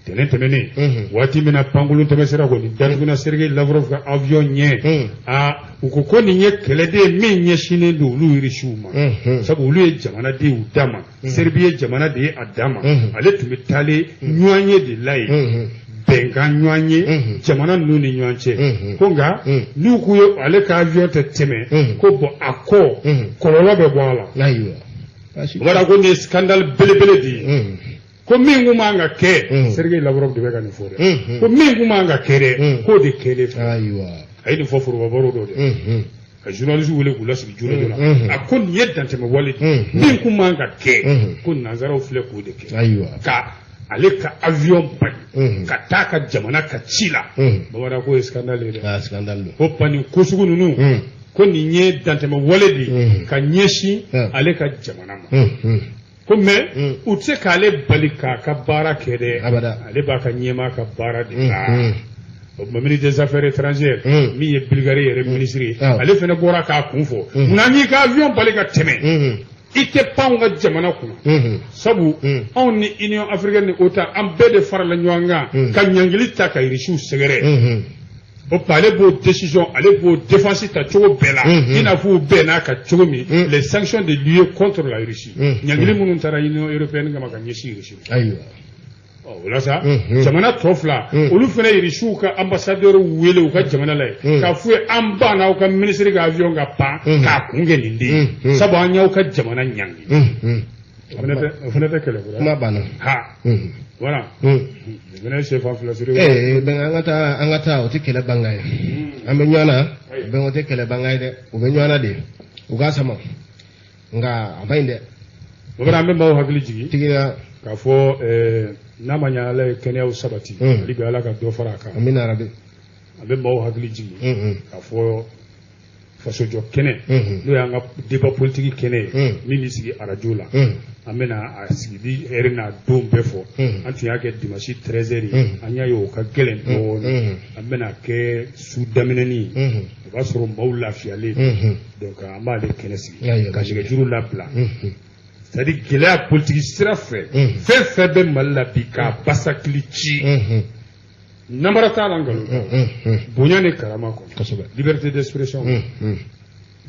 Tɛnɛn tɛmɛnen, waati min na pankurun tɛmɛsira kɔni datuguna Sergei Lavrov ka avion ɲɛ, aa, u ko ko nin ye kɛlɛden min ɲɛsinnen don olu Irisiw ma, sabu olu ye jamana de y'u da ma, Serbie ye jamana de ye a da ma, ale tun bɛ taalen ɲɔgɔn ye de la yen, bɛnkan ɲɔgɔn ye jamana ninnu ni ɲɔgɔn cɛ. Ko nka n'u k'u ye ale ka avion tɛ tɛmɛ, ko bɔn, a kɔ kɔlɔlɔ bɛ bɔ a la. O b'a ko nin ye scandale belebele de ye, ko min kun man ka kɛ. Sergei Lavrov de bɛ ka nin fɔ dɛ, ko min kun man ka kɛ dɛ, k'o de kɛlen filɛ. A ye nin fɔ forobabaro dɔ dɛ, ka journaliste wele k'u lasigi joona joona. A ko nin ye dantɛmɛ wale de ye min kun man ka kɛ, ko nanzaraw filɛ k'o de kɛ, ka ale ka avion bali ka taa ka jamana ka ci la. Bamanan ko ye scandale ye dɛ, ko panni ko sugu ninnu, ko nin ye dantɛmɛ wale de ye ka ɲɛsin ale ka jamana ma. Ko mais u tɛ se k'ale bali k'a ka baara kɛ dɛ, ale b'a ka ɲɛmaa ka baara de la. O tuma, ministre des affaires étrangères min ye Bulgarie yɛrɛ ministre ye, ale fana bɔra k'a kun fɔ: munna n'i ka avion bali ka tɛmɛ, i tɛ pan ka jamana kunna? Sabu anw ni Union africaine ni OTAN, an bɛɛ de farala ɲɔgɔn kan ka ɲangili ta ka Irisiw sɛgɛrɛ. O tuma ale b'o décision, ale b'o défense ta cogo bɛɛ la, i n'a fɔ u bɛnn'a kan cogo min, les sanctions de l'UE contre la Russie, ɲangili minnu taara Union européenne kama ka ɲɛsin Russie ma. Ɔ, o la sa, jamana tɔ fila, olu fana ye Russiw ka ambassadeur wele u ka jamana la yen k'a f'u ye: an banna aw ka ministre ka avion ka pan k'a kun kɛ nin de ye, sabu an y'aw ka jamana ɲangi. O fana tɛ kɛlɛ kura ye. Kuma banna. Ha, voilà, nin fana ye sɛfan fila siri. Ee bɛn, an ka taa, an ka taa, o tɛ kɛlɛ bangan ye. An bɛ ɲɔgɔn na bɛn, o tɛ kɛlɛ bangan ye dɛ, u bɛ ɲɔgɔn na de, u k'a sama, nka a ma ɲi dɛ. O fana, an bɛ maaw hakili jigin tigiya k'a fɔ n'a ma ɲɛ, Ala ye kɛnɛyaw sabati, hali bi Ala ka dɔ fara a kan. Amina rabi. An bɛ maaw hakili jigin k'a fɔ fasojɔ kɛnɛ, n'o y'an ka débat politique kɛnɛ ye min bɛ sigi arajo la, an bɛna a sigili heure n'a don bɛɛ fɔ. An tun y'a kɛ dimanche 13 heures ye, an y'a ye o ka gɛlɛn dɔɔnin, an bɛna kɛ su daminɛni ye, o b'a sɔrɔ maaw lafiyalen. Donc an b'ale kɛnɛ sigi ka nɛgɛjuru labila, c'est à dire gɛlɛya politique sira fɛ, fɛn fɛn bɛ Mali la bi k'a basakili ci, namara t'a la, nkalon t'a la, bonya ni karama kɔnɔ, liberté d'expression.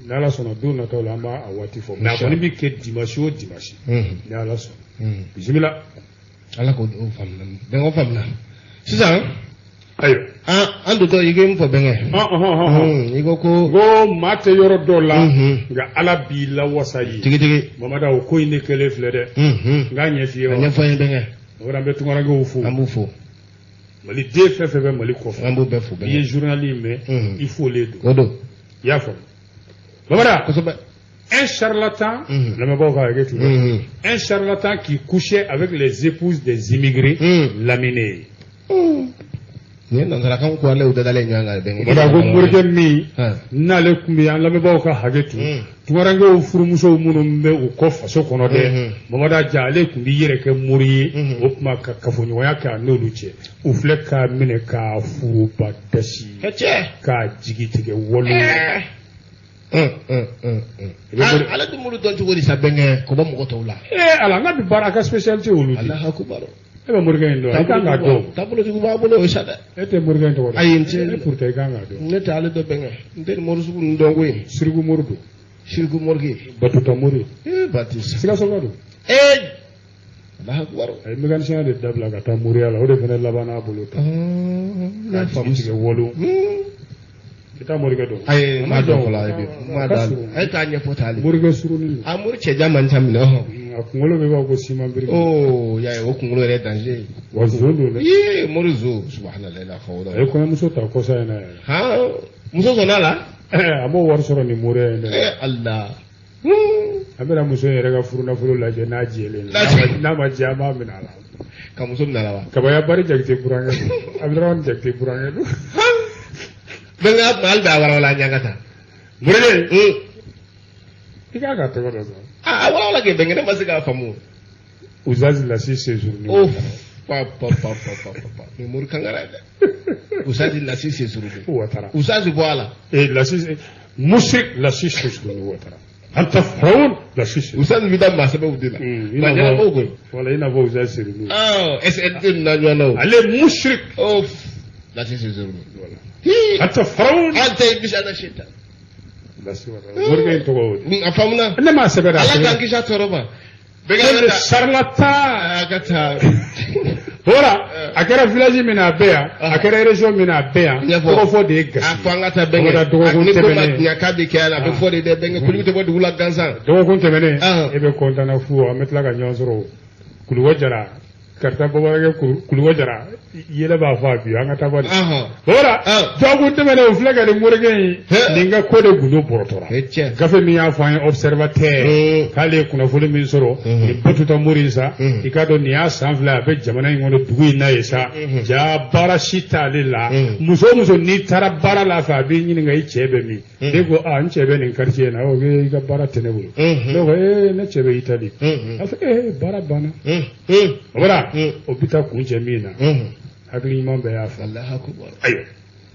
N'Ala sɔnna, don nataw la an b'a a waati fɔ, mais a kɔni bɛ kɛ dimanche o dimanche, ni Ala sɔnna. Bisimila. Ala k'o faamuya, bɛn, o faamuya sisan. Ayiwa. An dontɔ, i ko min fɔ bɛnkɛ. Hɔn hɔn hɔn. I ko ko. Ko maa tɛ yɔrɔ dɔw la, nka Ala b'i lawasa ye. Tigi tigi. Mamada, o ko in de kɛlen filɛ dɛ. N k'a ɲɛf'i ye A wa? ɲɛfɔ an ye bɛnkɛ. O an bɛ tunkarankew fo. An b'u fo. Mali den fɛn fɛn bɛ Mali kɔfɛ. An b'u bɛɛ fo. N'i ye Bɛnkɛ. journal in mɛn, i folen don. O don. I y'a faamu Mamada? Kosɛbɛ. Un charlatan, lamɛnbaaw ka hakɛ to dɛ. Un charlatan qui couchait avec les épouses des immigrés laminé. Nin ye nansarakan ko ale y'u dadalen ɲɔgɔn kan bɛnkɛ. Mamada ko morikɛ min Han. n'ale tun bɛ, an lamɛnbaaw ka hakɛ to, tunkarankew furumusow minnu bɛ u kɔ faso kɔnɔ dɛ, Mamada Ja, ale tun b'i yɛrɛ kɛ mori ye, o tuma ka kafoɲɔgɔnya kɛ a n'olu cɛ. U filɛ k'a minɛ k'a furuba dasi Cɛ. k'a jigi tigɛ walo. I bɛ Ale dun b'olu dɔn cogo di sa bɛnkɛ, k'o bɔ mɔgɔ tɔw la? Ee Ala, n ka bi baara a ka spécialité olu de. Alahu akubaru. E bɛ morikɛ in dɔn, i kan k'a dɔn. Taabolo jugu b'a bolo o sa dɛ. E tɛ morikɛ in tɔgɔ dɔn? Ayi, n tɛ. E pourtant i kan k'a dɔn. Ne tɛ ale dɔn bɛnkɛ, n tɛ nin mori sugu ninnu dɔn koyi. Sirigu mori don. Sirigu morikɛ. Batuta mori. Ee Batisa. Sikasoka don. Ee Alahu akubaru. A ye mécanicien de dabila ka taa moriya la, o de fana laban n'a bolo ta. N K'a y'a jigi faamu. tigɛ wolo. I t'a morikɛ dɔn? Ayi, n m'a dɔn fɔlɔ, ayi, n m'a A ka dɔn. surun. A ye k'a ɲɛfɔ t'ale. Morikɛ surunin don. A mori cɛjan man ca minɛ hɔn. A kunkolo bɛ b'a ko siman biriki. Oo, y'a ye, o kunkolo yɛrɛ ye danger ye. Wa zon don dɛ. Yee, mori zo subhanallah la hawla. A ye kɔɲɔmuso ta kɔsa in na yɛrɛ. Han, muso sɔnna a la? A m'o wari sɔrɔ nin moriya in dɛ. Ee Allah. An bɛna muso in yɛrɛ ka furunafolo lajɛ n'a jɛlen don. N'a ma jɛ, an b'a minɛ a la. Ka muso minɛ a la wa? Kabaya Bari Jakite burankɛ don. Abdramane Jakite burankɛ don. Bɛnkɛ, a tuma hali bi a walawala an ɲɛ ka taa. Morikɛ, i k'a ka tɔgɔ dɔ sɔrɔ. A walawala kɛ bɛnkɛ, ne ma se k'a faamu. Uzazi Lasi Sezuruni. Oh, pa pa pa pa pa pa pa. Nin mori kankara ye dɛ. Usazi Lasi Sesuruni. Ouattara. Usazi bɔ a la. Et Lasi Mushrik Lasi Sezuruni Ouattara. Anta Faraoun Lasi Sezuruni. Usazi bɛ taa maa sɛbɛnw de la. I Maa n'a ɲɛnamaw fɔ koyi. Voilà, i n'a fɔ Uzazi Sezuruni. Ah, SNT ninnu n'a ɲɔgɔnnaw. Ale Mushrik. Oh, Lasi Sesuruni. Voilà. Hi. Anta Faraoun. An tɛ bisa na setan. Lasi Ouattara. Morikɛ in tɔgɔ y'o de. Ni a faamuna. Ne m'a sɛbɛn dɛ. a Ala sɛbɛn. k'an kisi a tɔɔrɔ ma. Bɛnkɛ, Le an ka taa. charlatan. A ka taa. Voilà, a kɛra village min na a bɛ yan, a kɛra région min na a bɛ yan, Ɲɛfɔ. tɔgɔ fɔ de ye gasi. A fɔ an ka taa An ka bɛnkɛ. taa dɔgɔkun Ni ko ma tɛmɛnen. ɲa k'a bɛ kɛ a la, a bɛ fɔ de dɛ bɛnkɛ, kulubi tɛ bɔ dugu la gansan. Dɔgɔkun tɛmɛnen, e bɛ kɔntanna fu, an bɛ tila ka ɲɔgɔn sɔrɔ Kulukɔ Jara, karisa bamanankɛ Kulukɔ Jara, yɛlɛ b'a fɔ a bi an ka taa bɔ nin. Voilà, dɔgɔkun tɛmɛnen, o filɛ ka nin morikɛ in, nin ka ko de gundo bɔrɔtɔra. E cɛ. Gafe min y'a fɔ an ye Observateur, k'ale ye kunnafoni min sɔrɔ nin Batuta mori in sa, i k'a dɔn nin y'a san 2 a bɛ jamana in kɔnɔ dugu in na yen sa, ja baara si t'ale la. Muso o muso n'i taara baara la fɛ, a b'i ɲininka i cɛ bɛ min? Ne ko aa, n cɛ bɛ nin quartier in na. O i ka baara tɛ ne bolo. Ne ko ee, ne cɛ bɛ Italie. A fɔ ee, baara banna. Voilà, o bɛ taa kun cɛ min na, hakili ɲuman bɛɛ y'a fɔ. Allahu akbar. Ayiwa,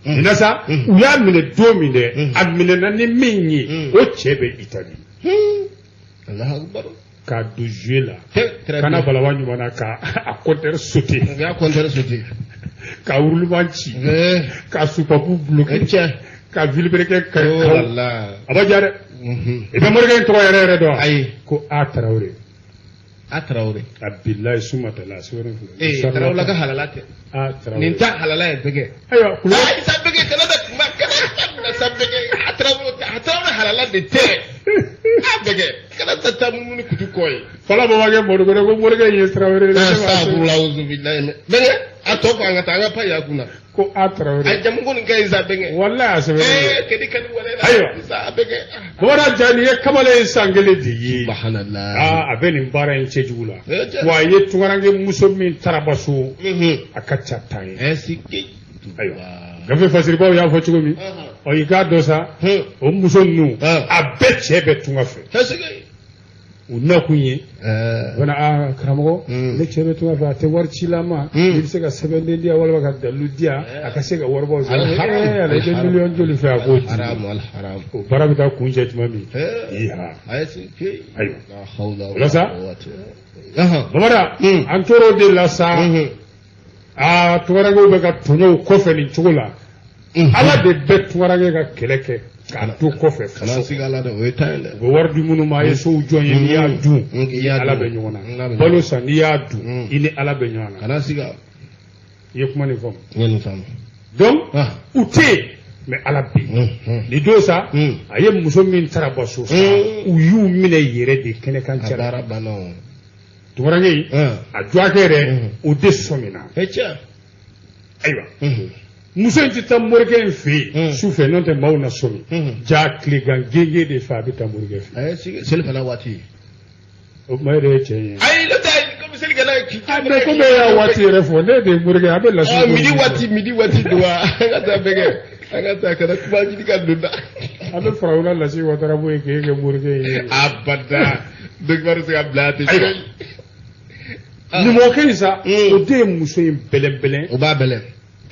nin na sa, u y'a minɛ don min dɛ, a minɛna ni min ye, o cɛ bɛ Italie. Allahu akbar. K'a don jouer la. Très Kana bien. balawa ɲuman na ka a compteur sauter. U y'a compteur sauter. Ka roulement ci. Ka soupape bloqué. Tiɲɛ. Ka vilebrequin kari. Oh kaw. la. A ma diya dɛ. I bɛ morikɛ in tɔgɔ yɛrɛ yɛrɛ dɔn wa? Ayi. Ko A Tarawele. A Tarawele. A bilayi sumatala a sɛbɛnnen filɛ. Ee Tarawele ka halala tɛ. A Tarawele. Nin ta halala ye bɛgɛ. Ayiwa kulubali. Ayi sa bɛgɛ kana da kuma kana da sa bɛgɛ a Tarawele a Tarawele halala de tɛ. A bɛgɛ kana ta taa munumunu kutu kɔ ye. Fala babakɛ Mɔdikɔnɛ ko morikɛ in ye Tarawele ye. Astaghfirullah auzubillahi. Bɛgɛ a tɔ fɔ an ka taa an ka pa y'a kunna. Ko A Tarawele. A jamu ko nin ka ɲi sa bɛgɛ. Walayi a sɛbɛnnen Ee filɛ. kedi kadi wale la. Ayiwa. Sa bɛgɛ. Bamanan ja nin ye kamalen ye san kelen de ye. Subhanallah. Aa a bɛ nin baara in cɛjugu la. Eh, cɛ. Wa a ye tunkaranke muso min tarabaso a ka ca tan ye. Ɛsike. Ayiwa. Gafe fasiribaw y'a fɔ cogo min. Ɔ i k'a dɔn sa. O muso ninnu a bɛɛ cɛ bɛ tunga fɛ. Ɛsike. U nakun ye. U bɛna aa karamɔgɔ ne cɛ bɛ tunga fɛ a tɛ wari ci la ma. I bɛ se ka sɛbɛnden di yan walima ka dalilu di yan a ka se ka waribaw sɔrɔ. Alharam. Ee ala i bɛ miliyɔn joli fɛ a k'o di. Alharam alharam. O baara bɛ taa kuncɛ tuma min. Iha. Ɛsike. Ayiwa. La hawla O la sa? quwwata. Ahan. Bamanan an tor'o de la sa. Aa tunkarankew bɛ ka tɔɲɔ u kɔfɛ nin cogo la. Ala de bɛ tunkaranke ka kɛlɛ kɛ k'a to kɔfɛ Kana faso. siga la dɛ o ye tan ye dɛ. U bɛ wari di minnu ma a ye sow jɔ ye n'i y'a dun Mm. i ni Ala bɛ ɲɔgɔn Mm. na. Balo san n'i y'a dun i ni Ala bɛ ɲɔgɔn na. Kana siga. I ye kuma nin faamu. N ye nin faamu. Donc Ah. u tɛ yen mais Ala bɛ yen. Nin don sa a ye muso min tarabaso sa u y'u minɛ yɛrɛ de kɛnɛkan A cɛ la. baara banna o. Tunkaranke in a dɔgɔkɛ yɛrɛ o de sɔmina. E cɛ. Ayiwa. Muso in tɛ taa morikɛ in fɛ yen su fɛ n'o tɛ maaw na sɔmi ja tilegan genge de fɛ a bɛ taa morikɛ fɛ A ye sigi selifana waati. o tuma e de ye cɛ ye. Ayi ne tɛ komi selikɛla k'i. A mais komi e y'a waati yɛrɛ fɔ ne de ye morikɛ a bɛ lasigi. Ah, midi waati midi waati don wa an ka taa bɛgɛ an ka taa kana kuma ɲini ka don da. An bɛ fara la lasigi watara bɔ yen k'e kɛ morikɛ ye. Abada document bɛ se ka bila a tɛ Ayiwa. Nimɔgɔkɛ in sa o de ye muso in bɛlɛnbɛlɛn. O b'a bɛlɛn.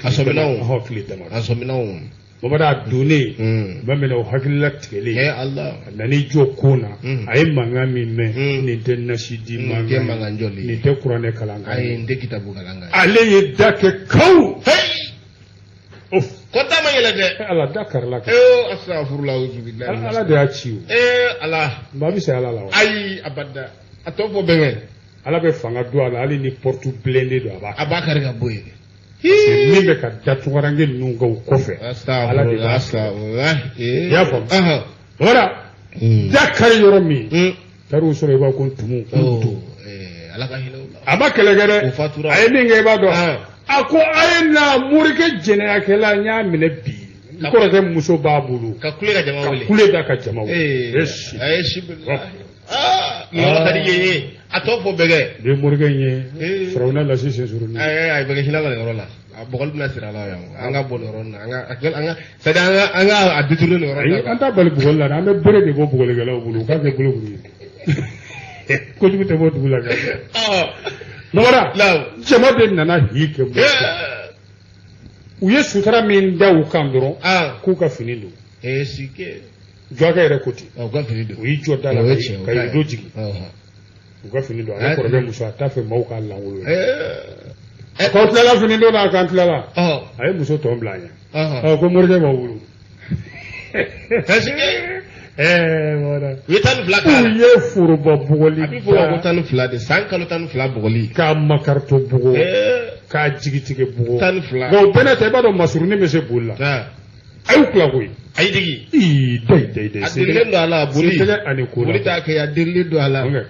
A sɔmina o. Ɔhɔn tile damadɔ. A sɔmina o. Bamanan a donnen u bɛ minɛ o hakilila tigɛlen. Eh Allah. A nan'i jɔ kon na a ye mankan min mɛn nin tɛ nasi di Nin tɛ mankan ye mankan jɔlen ye. nin tɛ kuranɛ kalan kan Ayi ye. n tɛ kitabu kalan kan ye. Ale ye da kɛ kaw. Hey! Of. Ko da ma yɛlɛ dɛ. Ala da karila kan. Eh astaghfirullah auzubillahi. Ala de y'a ci o. Eh Allah. Maa bɛ se Ala la wa. Ayi abada. A tɔ fɔ bɛnkɛ. Ala bɛ fanga don a la hali ni porte blindée don a b'a. A b'a kari ka bɔ yen. Parce que min bɛ ka da tunkaranke ninnu kan o kɔfɛ. Ala de b'a. Astaghfirullah astaghfirullah. I y'a faamu. Ahan. Voilà. Da kari yɔrɔ min. Taar'u sɔrɔ i b'a ko tumu ko Oh, tu. eh, Ala ka hinɛ u la. A ma kɛlɛ kɛ dɛ. O fatura. A ye min kɛ i b'a dɔn. Ah. A ko a ye na morikɛ jɛnɛyakɛla n y'a minɛ bi. N kɔrɔkɛ muso b'a bolo. Ka kule ka jama Ka wele. kule da ka jama wele. Eh, E si. a ye si bilahi. Ah, nin yɔrɔ ka di yen ye. A tɔ fɔ bɛnkɛ. Ni ye morikɛ in ye Eh. Firawuna lasi sensuruni. Ayi ayi bɛnkɛ hinɛ la nin yɔrɔ la. A bɔgɔli bɛna siri a la yan. An ka bɔ nin yɔrɔ in na. An ka an ka c'est à dire an ka a détourner nin yɔrɔ Ayi in na. an t'a bali bugɔli la dɛ an bɛ bere de bɔ bugɔlikɛlaw bolo u k'a kɛ bolokuru ye. Kojugu tɛ bɔ dugu la kɛ. Ah. Nɔgɔra Naamu. jama de nana hi kɛ morikɛ. Eh. U ye sutura min da u kan dɔrɔn Ah. k'u ka fini don. Eh, si ke. Jɔkɛ yɛrɛ ko ten. U ka fini don. U y'i jɔ da la O ye tiɲɛ, o ka ka ɲi. rideau jigin. Ɔhɔn. U ka fini don a Eh. kɔrɔkɛ muso a t'a fɛ maaw k'a lankolon ye. Eh. K'aw tilala fini don na k'an tilala. Ɔhɔn. A ye muso tɔ bila a ɲɛ. Ɔhɔn. Ɔ ko morikɛ b'aw bolo. Est-ce que Ɛɛ voilà. u ye 12 k'a U la. ye foroba bugɔli A bɛ fɔ o ma ko da 12 de san kalo 12 bugɔli. k'a makarito bugɔ Eh. k'a jigitigɛ bugɔ. 12. Nka o bɛɛ n'a ta i b'a dɔn masurunin bɛ se boli la. Ah. A y'u tila koyi. A y'i digi. Ii dayi dayi dayi. A delilen don a la boli. Sentɛgɛ ani ko la. Boli t'a kɛ a delilen don a la. Ok.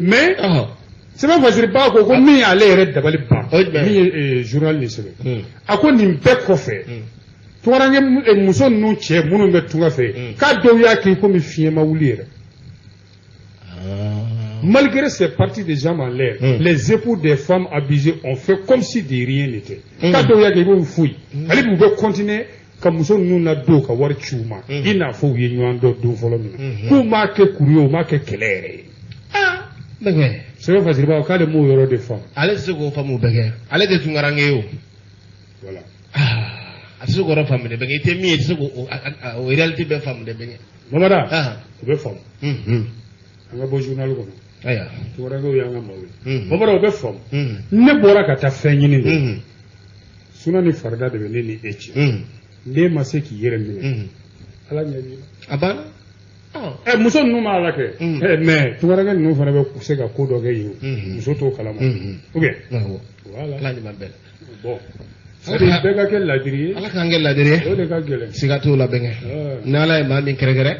Mais Ɔhɔn. sɛbɛn fasiriba ko ko min y'ale yɛrɛ dabali ban O ye jumɛn min ye? ye journal nin sɛbɛn a ko nin bɛɛ kɔfɛ tunkaranke muso ninnu cɛ minnu bɛ tunga fɛ k'a dɔw y'a kɛ komi fiɲɛ ma wuli yɛrɛ. Malgré ces parties de jambes en l'air, les époux des femmes abusées ont fait comme si de rien n'était. K'a dɔw y'a kɛ i b'o foyi. Hali bi u bɛ continuer ka muso ninnu ladon ka wari ci u ma. I n'a fɔ u ye ɲɔgɔn dɔn don fɔlɔ min na. K'u m'a kɛ kuru ye, u m'a kɛ kɛlɛ yɛrɛ ye. Bɛnkɛ. Sɛbɛn fasiriba k'ale m'o yɔrɔ de faamu. Ale tɛ se k'o faamu bɛnkɛ. Ale tɛ tunkaranke ye o. Voilà. A tɛ se k'o yɔrɔ faamu dɛ bɛnkɛ. I tɛ min ye i tɛ se k'o o réalité bɛɛ faamu dɛ bɛnkɛ. Mamada. Ah. O bɛ faamu. An ka bɔ journal kɔnɔ. Ayiwa. Tunkarankew y'an ka maaw ye. Mhm. Mamada o bɛ faamu. Ne bɔra ka taa fɛn ɲini de. Suna ni farida de bɛ ne ni e cɛ. N'e ma se k'i yɛrɛ minɛ, Ala ɲɛ b'i la. A banna. Ɛ, muso ninnu ma Ala kɛ. Ɛ, mais tunkarakɛ ninnu fana bɛ se ka ko dɔ kɛ yen o. Muso t'o kalama. Ou bien? Awɔ. Voilà. Ala ɲuman bɛɛ la. Bon. C'est-à-dire bɛɛ ka kɛ ladiri ye. Ala k'an kɛ ladiri ye. O de ka gɛlɛn. Siga t'o la, bɛnkɛ. Ni Ala ye maa min kɛrɛkɛrɛ,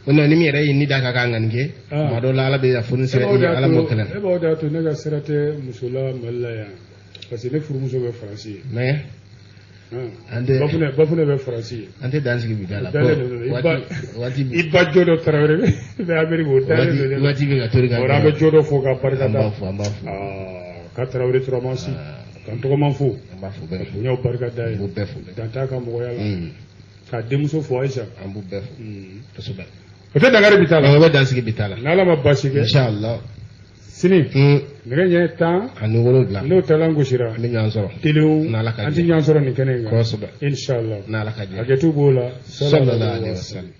o na ni min yɛrɛ y'i ni da ka k'a ŋanike, tuma dɔw la Ala bɛ yafa ni E sira b'o de i ye, y'a Ala b'o to kɛlɛ. E b'o de y'a to ne ka sira tɛ muso la Mali la yan. Parce que ne furumuso bɛ Faransi ye. Mais an tɛ Bafunɛ bɛ Faransi ye. An tɛ dan sigi bi da la. Dalen don. I Waati waati I ba Jɔdɔ Tarawele bɛ Ameriki, o dalen don ne la. Waati bɛ ka tori ka O la an bɛ Jɔdɔ fo ka barika An da. b'a fo, an b'a fo. Aa, ka Tarawele Turamasi. Ka n tɔgɔman fo. An b'a fo Ka bɛɛ. bonyaw barika da An ye. b'u bɛɛ fo. Dan t'a ka mɔgɔya la. K'a denmuso fo Ayisa. An b'u bɛɛ fo. Kosɛbɛ. O tɛ dankari bi ta la. O bɛ dan sigi bi ta la. N'Ala ma baasi kɛ. Inshallah. Sini. Nɛgɛ ɲɛ 17. 17. N'o talan gosira. An bɛ ɲɔgɔn sɔrɔ. Telew. N'Ala ka An tɛ jɛ. ɲɔgɔn sɔrɔ nin kɛnɛ in kan. Kosɛbɛ. Inshallah. N'Ala ka jɛ. Hakɛto b'o la. Sallallahu alaihi wasallam.